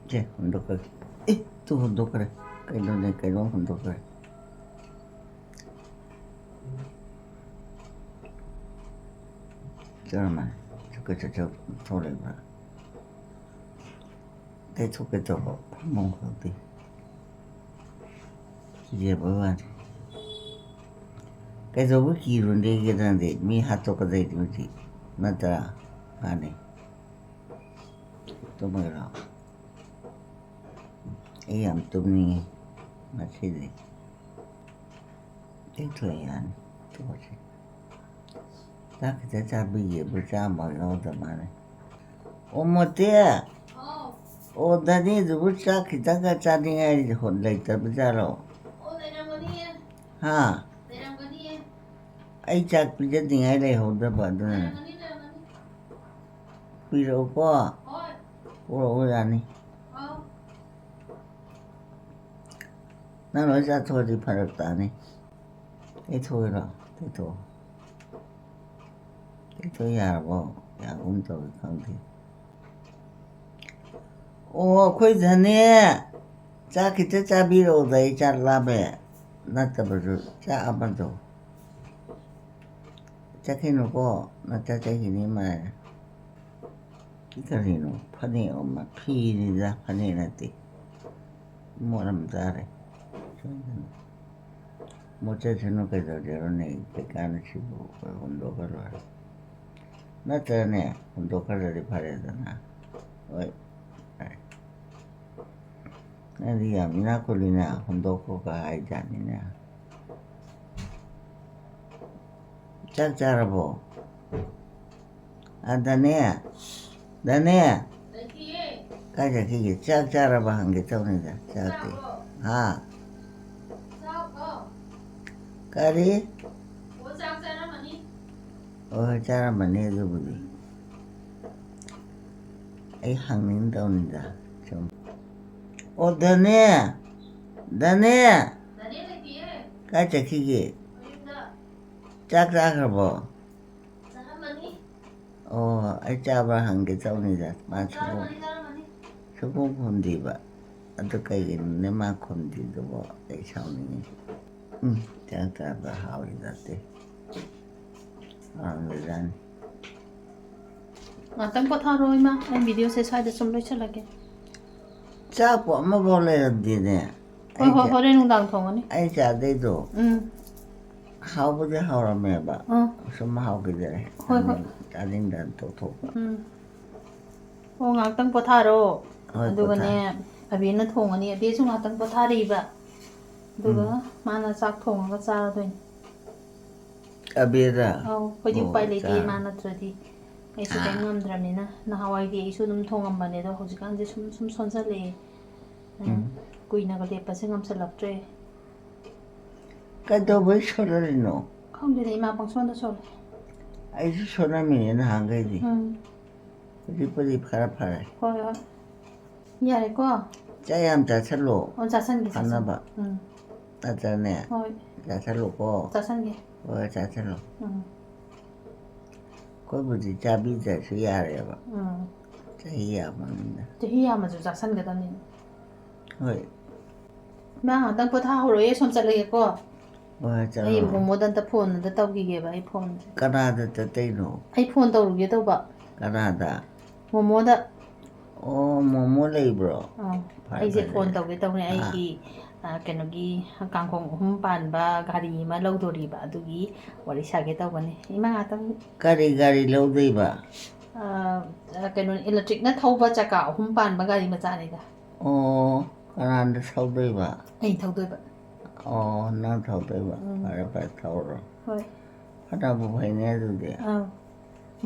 ꯁꯦ, ꯍꯨꯟꯗꯣꯛꯈ꯭ꯔꯒꯦ꯫ ꯑꯦ, ꯇꯨ ꯍꯨꯟꯗꯣꯛꯈ꯭ꯔꯦ꯫ ꯀꯩꯅꯣꯅꯦ, ꯀꯩꯅꯣ ꯍꯨꯟꯗꯣꯛꯈ꯭ꯔꯦ꯫ ꯆꯠꯂꯝꯃꯦ꯫ ꯆꯠꯀ ꯆꯠꯆ ꯊꯣꯛꯂꯛꯏꯕ꯫ ꯇꯩꯊꯣꯛꯀꯦ ꯇꯧꯕ ꯐꯃꯨꯡ ꯈꯛꯇꯤ꯫ ꯀꯤꯖꯕ ꯋꯥꯅꯤ꯫ ꯀꯩꯗꯧꯕ ꯀꯤꯔꯨꯅꯦꯒꯦ ꯅꯪꯗꯤ? ꯃꯤ ꯍꯥꯠꯇꯣꯛꯀꯗꯣꯏꯅꯤ ꯍꯧꯖꯤꯛ꯫ ꯅꯠꯇ꯭ꯔꯥ? ꯃꯥꯅꯤ꯫ ꯇꯨꯝꯃꯒꯦꯔꯣ? ꯑꯩ ꯌꯥꯝ ꯇꯨꯝꯅꯤꯡꯉꯤ ꯉꯁꯤꯗꯤ꯫ ꯇꯦꯛꯊꯣꯛꯑꯦ ꯌꯥꯅꯤ꯫ ꯇꯣꯛꯑꯁꯤ꯫ ꯆꯥꯛ ꯈꯤꯇ ꯆꯥꯕꯤꯒꯦꯕꯨ ꯆꯥꯝꯃ ꯌꯥꯎꯗ ꯃꯥꯜꯂꯦ꯫ ꯑꯣ ꯃꯣꯇꯦ! ꯑꯣ, ꯗꯅꯤꯗꯨꯕꯨ ꯆꯥꯛ ꯈꯤꯇꯪꯒ ꯆꯥꯅꯤꯡꯉꯥꯏ ꯍꯣ-, ꯂꯩꯇꯕ ꯖꯥꯠꯂꯣ? ꯑꯣ, ꯂꯩꯔꯝꯒꯅꯤꯌꯦ꯫ ꯍꯥ? ꯂꯩꯔꯝꯒꯅꯤꯌꯦ꯫ ꯑꯩ ꯆꯥꯛ ꯄꯤꯖꯅꯤꯡꯉꯥꯏ ꯂꯩꯍꯧꯗꯕ ꯑꯗꯨꯅꯅꯦ꯫ ꯂꯩꯔꯝꯒꯅꯤ, ꯂꯩꯔꯝꯒꯅꯤ꯫ ꯄꯤꯔꯛꯎꯀꯣ꯫ ꯍꯣꯏ꯫ ꯄꯨꯔꯛꯎ ꯌꯥꯅꯤ꯫ ꯑꯧ꯫ ꯅꯪ ꯂꯣꯏ ꯆꯥꯊꯣꯛꯑꯗꯤ ꯐꯔꯛ ꯇꯥꯅꯤ꯫ ꯇꯩꯊꯣꯛꯑꯣꯔꯣ? ꯇꯩꯊꯣꯛꯑꯣ꯫ ꯇꯩꯊꯣꯛ ꯌꯥꯔꯕꯣ? ꯌꯥꯒꯨꯝ ꯇꯧꯏ, ꯈꯪꯗꯦ꯫ ꯑꯣ, ꯑꯩꯈꯣꯏꯗꯅꯦ, ꯆꯥꯛ ꯈꯤꯇ ꯆꯥꯕꯤꯔꯛꯑꯣꯗ, ꯑꯩ ꯆꯥꯛ ꯂꯥꯝꯃꯦ꯫ ꯅꯠꯇꯕꯁꯨ ꯆꯥꯛ ꯑꯃꯗꯣ꯫ ꯆꯠꯈꯤꯅꯨꯀꯣ, ꯅꯠꯇ ꯆꯠꯈꯤꯅꯤ ꯃꯥꯏ꯫ ꯁꯤ ꯀꯔꯤꯅꯣ? ꯐꯅꯦꯛ ꯑꯃ ꯐꯤꯅꯤꯗ, ꯐꯅꯦꯛ ꯅꯠꯇꯦ꯫ ꯃꯣꯠ ꯑꯃ ꯆꯥꯔꯦ꯫ ꯁꯣꯏꯗꯅ꯫ ꯃꯣꯠꯆꯁꯅꯨ ꯀꯩꯗꯧꯖꯔꯨꯅꯦ? ꯀꯩꯀꯥꯟꯗ ꯁꯤꯕꯨ ꯍꯨꯟꯗꯣꯛꯈ꯭ꯔ ꯂꯣꯏꯔꯦ꯫ ꯅꯠꯇ꯭ꯔꯅꯦ? ꯍꯨꯟꯗꯣꯛꯈ꯭ꯔꯗꯤ ꯐꯔꯦꯗꯅ꯫ ꯍꯣꯏ꯫ ꯅꯪꯗꯤ ꯌꯥꯝ ꯏꯅꯥꯛ ꯈꯨꯜꯂꯤꯅ, ꯍꯨꯟꯗꯣꯛꯈꯣꯒ ꯍꯥꯏꯖꯥꯠꯅꯤꯅꯦ꯫ ꯆꯥꯛ ꯆꯥꯔꯕꯣ? ꯑ, ꯗꯅꯦ? ꯗꯅꯦ? ꯂꯩꯇꯤꯌꯦ꯫ ꯀꯥꯏ ꯆꯠꯈꯤꯒꯦ? ꯆꯥꯛ ꯆꯥꯔꯕ ꯍꯪꯒꯦ ꯇꯧꯅꯤꯗ꯫ ꯆꯥꯛꯇꯤ꯫ ꯆꯥꯛꯂꯣ? ꯍꯥ? ꯆꯥꯛꯂꯣ? ꯀꯔꯤ? ꯑꯣ, ꯆꯥꯛ ꯆꯥꯔꯝꯃꯅꯤ꯫ ꯍꯣꯏ, ꯍꯣꯏ, ꯆꯥꯔꯝꯃꯅꯤ ꯑꯗꯨꯕꯨꯗꯤ꯫ ꯑꯩ ꯍꯪꯅꯤꯡ ꯇꯧꯅꯤꯗ ꯁꯨꯝ꯫ ꯑꯣ, ꯗꯅꯦ! ꯗꯅꯦ! ꯗꯅꯦ ꯂꯩꯇꯤꯌꯦ꯫ ꯀꯥꯏ ꯆꯠꯈꯤꯒꯦ? ꯃꯌꯨꯝꯗ꯫ ꯆꯥꯛ ꯆꯥꯈ꯭ꯔꯕꯣ? ꯆꯥꯔꯝꯃꯅꯤ꯫ ꯑꯣ, ꯑꯩ ꯆꯥꯕ꯭ꯔꯥ ꯍꯪꯒꯦ ꯇꯧꯅꯤꯗ, ꯃꯥ ꯁꯤꯕꯨ꯫ ꯆꯥꯔꯝꯃꯅꯤ, ꯆꯥꯔꯝꯃꯅꯤ꯫ ꯁꯨꯡꯈꯨꯝ ꯈꯨꯝꯗꯦꯕ꯫ ꯑꯗꯨ ꯀꯩꯒꯤꯅꯣꯅꯦ ꯃꯥ ꯈꯨꯝꯗ꯭ꯔꯤꯗꯨꯕꯣ? ꯑꯩ ꯁꯥꯎꯅꯤꯡꯉꯤ꯫ ꯎꯝ, ꯆꯥꯛ ꯆꯥꯕ ꯍꯥꯎꯔꯤ ꯅꯠꯇꯦ꯫ ꯍꯥꯎꯔꯝꯕꯖꯥꯠꯅꯤ꯫ ꯉꯥꯛꯇꯪ ꯄꯣꯊꯥꯔꯣ ꯏꯃꯥ, ꯑꯩ ꯚꯤꯗꯤꯑꯣꯁꯦ ꯁ꯭ꯋꯥꯏꯗ ꯁꯨꯝ ꯂꯣꯏꯁꯤꯜꯂꯒꯦ꯫ ꯆꯥꯛꯄꯨ ꯑꯃꯐꯥꯎ ꯂꯩꯔꯝꯗꯦꯅꯦ꯫ ꯍꯣꯏ, ꯍꯣꯏ, ꯑꯩꯁꯦ ꯍꯣꯔꯦꯟ ꯅꯨꯡꯗꯥꯡ ꯊꯣꯡꯉꯅꯤ꯫ ꯑꯩ ꯆꯥꯗꯩꯗꯣ ꯎꯝ꯫ ꯍꯥꯎꯕꯨꯗꯤ ꯍꯥꯎꯔꯝꯃꯦꯕ꯫ ꯑꯥ꯫ ꯁꯨꯝ ꯍꯥꯎꯈꯤꯗꯔꯦ꯫ ꯍꯣꯏ, ꯍꯣꯏ꯫ ꯆꯥꯅꯤꯡ-, ꯆꯥꯅꯤꯡꯗꯅ ꯇꯣꯛꯊꯣꯛꯄ꯫ ꯎꯝ꯫ ꯑꯣ, ꯉꯥꯛꯇꯪ ꯄꯣꯊꯥꯔꯣ꯫ ꯍꯣꯏ, ꯑꯗꯨꯒꯅꯦ, ꯄꯣꯊꯥ-, ꯑꯕꯤꯅ ꯊꯣꯡꯉꯅꯤ꯫ ꯑꯕꯤꯁꯨ ꯉꯥꯛꯇꯪ ꯄꯣꯊꯥꯔꯤꯕ꯫ ꯑꯗꯨꯒ ꯎꯝ꯫ ꯃꯥꯅ ꯆꯥꯛ ꯊꯣꯡꯉꯒ ꯆꯥꯔꯗꯣꯏꯅꯤ꯫ ꯑꯕꯦꯔꯥ? ꯑꯧ, ꯑꯩꯈꯣꯏꯗꯤ ꯑꯣ, ꯎꯄꯥꯏ ꯂꯩꯇꯦ, ꯆꯥ-, ꯃꯥ ꯅꯠꯇ꯭ꯔꯗꯤ ꯑꯩꯁꯨ ꯀꯩꯝ ꯑꯥ꯫ ꯉꯝꯗ꯭ꯔꯕꯅꯤꯅ꯫ ꯅꯍꯥꯟꯋꯥꯏꯗꯤ ꯑꯩꯁꯨ ꯑꯗꯨꯝ ꯊꯣꯡꯉꯝꯕꯅꯦ, ꯑꯗꯣ ꯍꯧꯖꯤꯛꯀꯥꯟꯁꯦ ꯁꯨꯝ, ꯁꯨꯝ ꯁꯣꯟꯖꯜꯂꯛꯑꯦ꯫ ꯎꯝ꯫ ꯀꯨꯏꯅꯒ ꯂꯦꯞꯄꯁꯦ ꯉꯝꯁꯜꯂꯛꯇ꯭ꯔꯦ꯫ ꯀꯩꯗꯧꯕꯩ ꯁꯣꯟꯖꯜꯂꯤꯅꯣ? ꯈꯪꯗꯦꯗ, ꯏꯃꯥ ꯄꯪꯁꯣꯟꯗ ꯁꯣꯜꯂꯦ꯫ ꯑꯩꯁꯨ ꯁꯣꯟꯂꯝꯃꯤꯅꯦ ꯅꯍꯥꯟꯈꯩꯗꯤ꯫ ꯎꯝ꯫ ꯍꯧꯖꯤꯛꯄꯨꯗꯤ ꯈꯔ ꯐꯔꯦ꯫ ꯍꯣꯏ, ꯍꯣꯏ꯫ ꯌꯥꯔꯦꯀꯣ? ꯆꯥꯛ ꯌꯥꯝ ꯆꯥꯁꯜꯂꯣ꯫ ꯑꯣ, ꯆꯥꯁꯟꯒꯦ, ꯆꯥꯁꯟꯒꯦ꯫ ꯐꯅꯕ꯫ ꯎꯝ꯫ ꯅꯠꯇ꯭ꯔꯅꯦ? ꯍꯣꯏ꯫ ꯆꯥꯁꯜꯂꯣꯀꯣ꯫ ꯆꯥꯁꯟꯒꯦ꯫ ꯍꯣꯏ, ꯆꯥꯁꯜꯂꯣ꯫ ꯎꯝ꯫ ꯑꯩꯈꯣꯏꯕꯨꯗꯤ ꯆꯥꯕꯤꯗ꯭ꯔꯁꯨ ꯌꯥꯔꯦꯕ꯫ ꯎꯝ꯫ ꯆꯍꯤ ꯌꯥꯝꯃꯕꯅꯤꯅ꯫ ꯆꯍꯤ ꯌꯥꯝꯃꯁꯨ ꯆꯥꯁꯟꯒꯗꯕꯅꯤ꯫ ꯍꯣꯏ꯫ ꯏꯃꯥ ꯉꯥꯛꯇꯪ ꯄꯣꯊꯥꯍꯧꯔꯣ, ꯑꯩ ꯁꯣꯝ ꯆꯠꯂꯒꯦꯀꯣ꯫ ꯍꯣꯏ, ꯆꯠꯂꯣ꯫ ꯑꯩ ꯃꯣꯃꯣꯗ ꯑꯝꯇ ꯐꯣꯟ ꯑꯝꯇ ꯇꯧꯈꯤꯒꯦꯕ, ꯑꯩ ꯐꯣꯟꯁꯦ꯫ ꯀꯅꯥꯗ ꯆꯠꯇꯣꯏꯅꯣ? ꯑꯩ ꯐꯣꯟ ꯇꯧꯔꯨꯒꯦ ꯇꯧꯕ꯫ ꯀꯅꯥꯗ? ꯃꯣꯃꯣꯗ꯫ ꯑꯣ, ꯃꯣꯃꯣ ꯂꯩꯕ꯭ꯔꯣ? ꯑꯥ, ꯐꯔꯦ, ꯑꯩꯁꯦ ꯐꯔꯦ꯫ ꯐꯣꯟ ꯇꯧꯒꯦ ꯇꯧꯕꯅꯦ, ꯑꯥ꯫ ꯑꯩꯒꯤ, ꯑ, ꯀꯩꯅꯣꯒꯤ ꯀꯥꯡꯈꯣꯡ ꯑꯍꯨꯝ ꯄꯥꯟꯕ ꯒꯥꯔꯤ ꯑꯃ ꯂꯧꯗꯣꯔꯤꯕ, ꯑꯗꯨꯒꯤ ꯋꯥꯔꯤ ꯁꯥꯒꯦ ꯇꯧꯕꯅꯦ꯫ ꯏꯃꯥ ꯉꯥꯛꯇꯪ꯫ ꯀꯔꯤ ꯒꯥꯔꯤ ꯂꯧꯗꯣꯏꯕ? ꯑ, ꯑ, ꯀꯩꯅꯣ, ꯏꯂꯦꯛꯇ꯭ꯔꯤꯛꯅ ꯊꯧꯕ ꯆꯀꯥ ꯑꯍꯨꯝ ꯄꯥꯟꯕ ꯒꯥꯔꯤ ꯃꯆꯥꯅꯤꯗ꯫ ꯑꯣ, ꯀꯅꯥꯅ ꯊꯧꯗꯣꯏꯕ? ꯑꯩ ꯊꯧꯗꯣꯏꯕ꯫ ꯑꯣ, ꯅꯪ ꯊꯧꯗꯣꯏꯕ꯫ ꯎꯝ꯫ ꯐꯔꯦ, ꯐꯔꯦ, ꯊꯧꯔꯣ꯫ ꯍꯣꯏ꯫ ꯐꯅꯕꯨ ꯐꯩꯅꯦ ꯑꯗꯨꯗꯤ꯫ ꯑꯥ꯫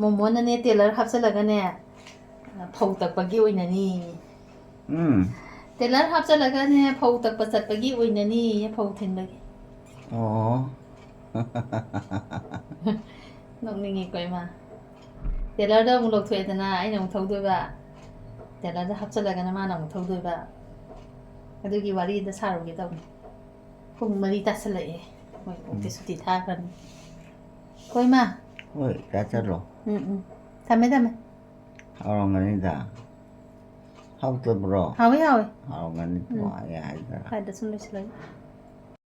ꯃꯣꯃꯣꯅꯅꯦ ꯇꯦꯂꯔ ꯍꯥꯞꯆꯜꯂꯒꯅꯦ, ꯐꯧ ꯇꯛꯄꯒꯤ ꯑꯣꯏꯅꯅꯤ꯫ ꯎꯝ꯫ ꯇꯦꯂꯔ ꯍꯥꯞꯆꯜꯂꯒꯅꯦ, ꯐꯧ ꯇꯛꯄ ꯆꯠꯄꯒꯤ ꯑꯣꯏꯅꯅꯤꯌꯦ, ꯐꯧ ꯊꯤꯟꯕꯒꯤ꯫ ꯑꯣ꯫ ꯅꯣꯛꯅꯤꯡꯉꯤꯀꯣ, ꯏꯃꯥ꯫ ꯇꯦꯂꯔꯗ ꯑꯃꯨꯛ ꯂꯧꯊꯣꯛꯑꯦꯗꯅ, ꯑꯩꯅ ꯑꯃꯨꯛ ꯊꯧꯗꯣꯏꯕ꯫ ꯇꯦꯂꯔꯗ ꯍꯥꯞꯆꯜꯂꯒꯅ ꯃꯥꯅ ꯑꯃꯨꯛ ꯊꯧꯗꯣꯏꯕ꯫ ꯑꯗꯨꯒꯤ ꯋꯥꯔꯤꯗ ꯁꯥꯔꯨꯒꯦ ꯇꯧꯅꯤ꯫ ꯄꯨꯡ ꯃꯔꯤ ꯇꯥꯁꯜꯂꯛꯑꯦ꯫ ꯃꯣꯏ ꯑꯣꯛꯇꯤ ꯎꯝ꯫ ꯁꯨꯇꯤ ꯊꯥꯈ꯭ꯔꯅꯤ꯫ ꯀꯣ, ꯏꯃꯥ? ꯍꯣꯏ, ꯆꯥꯁꯜꯂꯣ꯫ ꯎꯝ, ꯎꯝ꯫ ꯊꯝꯃꯦ, ꯊꯝꯃꯦ꯫ ꯍꯥꯎꯔꯝꯒꯅꯤꯗ꯫ ꯍꯥꯎꯇꯕ꯭ꯔꯣ? ꯍꯥꯎꯋꯦ, ꯍꯥꯎꯋꯦ꯫ ꯍꯥꯎꯒꯅꯤ, ꯇꯣꯛꯑꯒꯦ ꯍꯥꯏꯗ꯭ꯔꯥ? ꯁ꯭ꯋꯥꯏꯗ ꯁꯨꯝ ꯂꯣꯏꯁꯤꯜꯂꯒꯦ꯫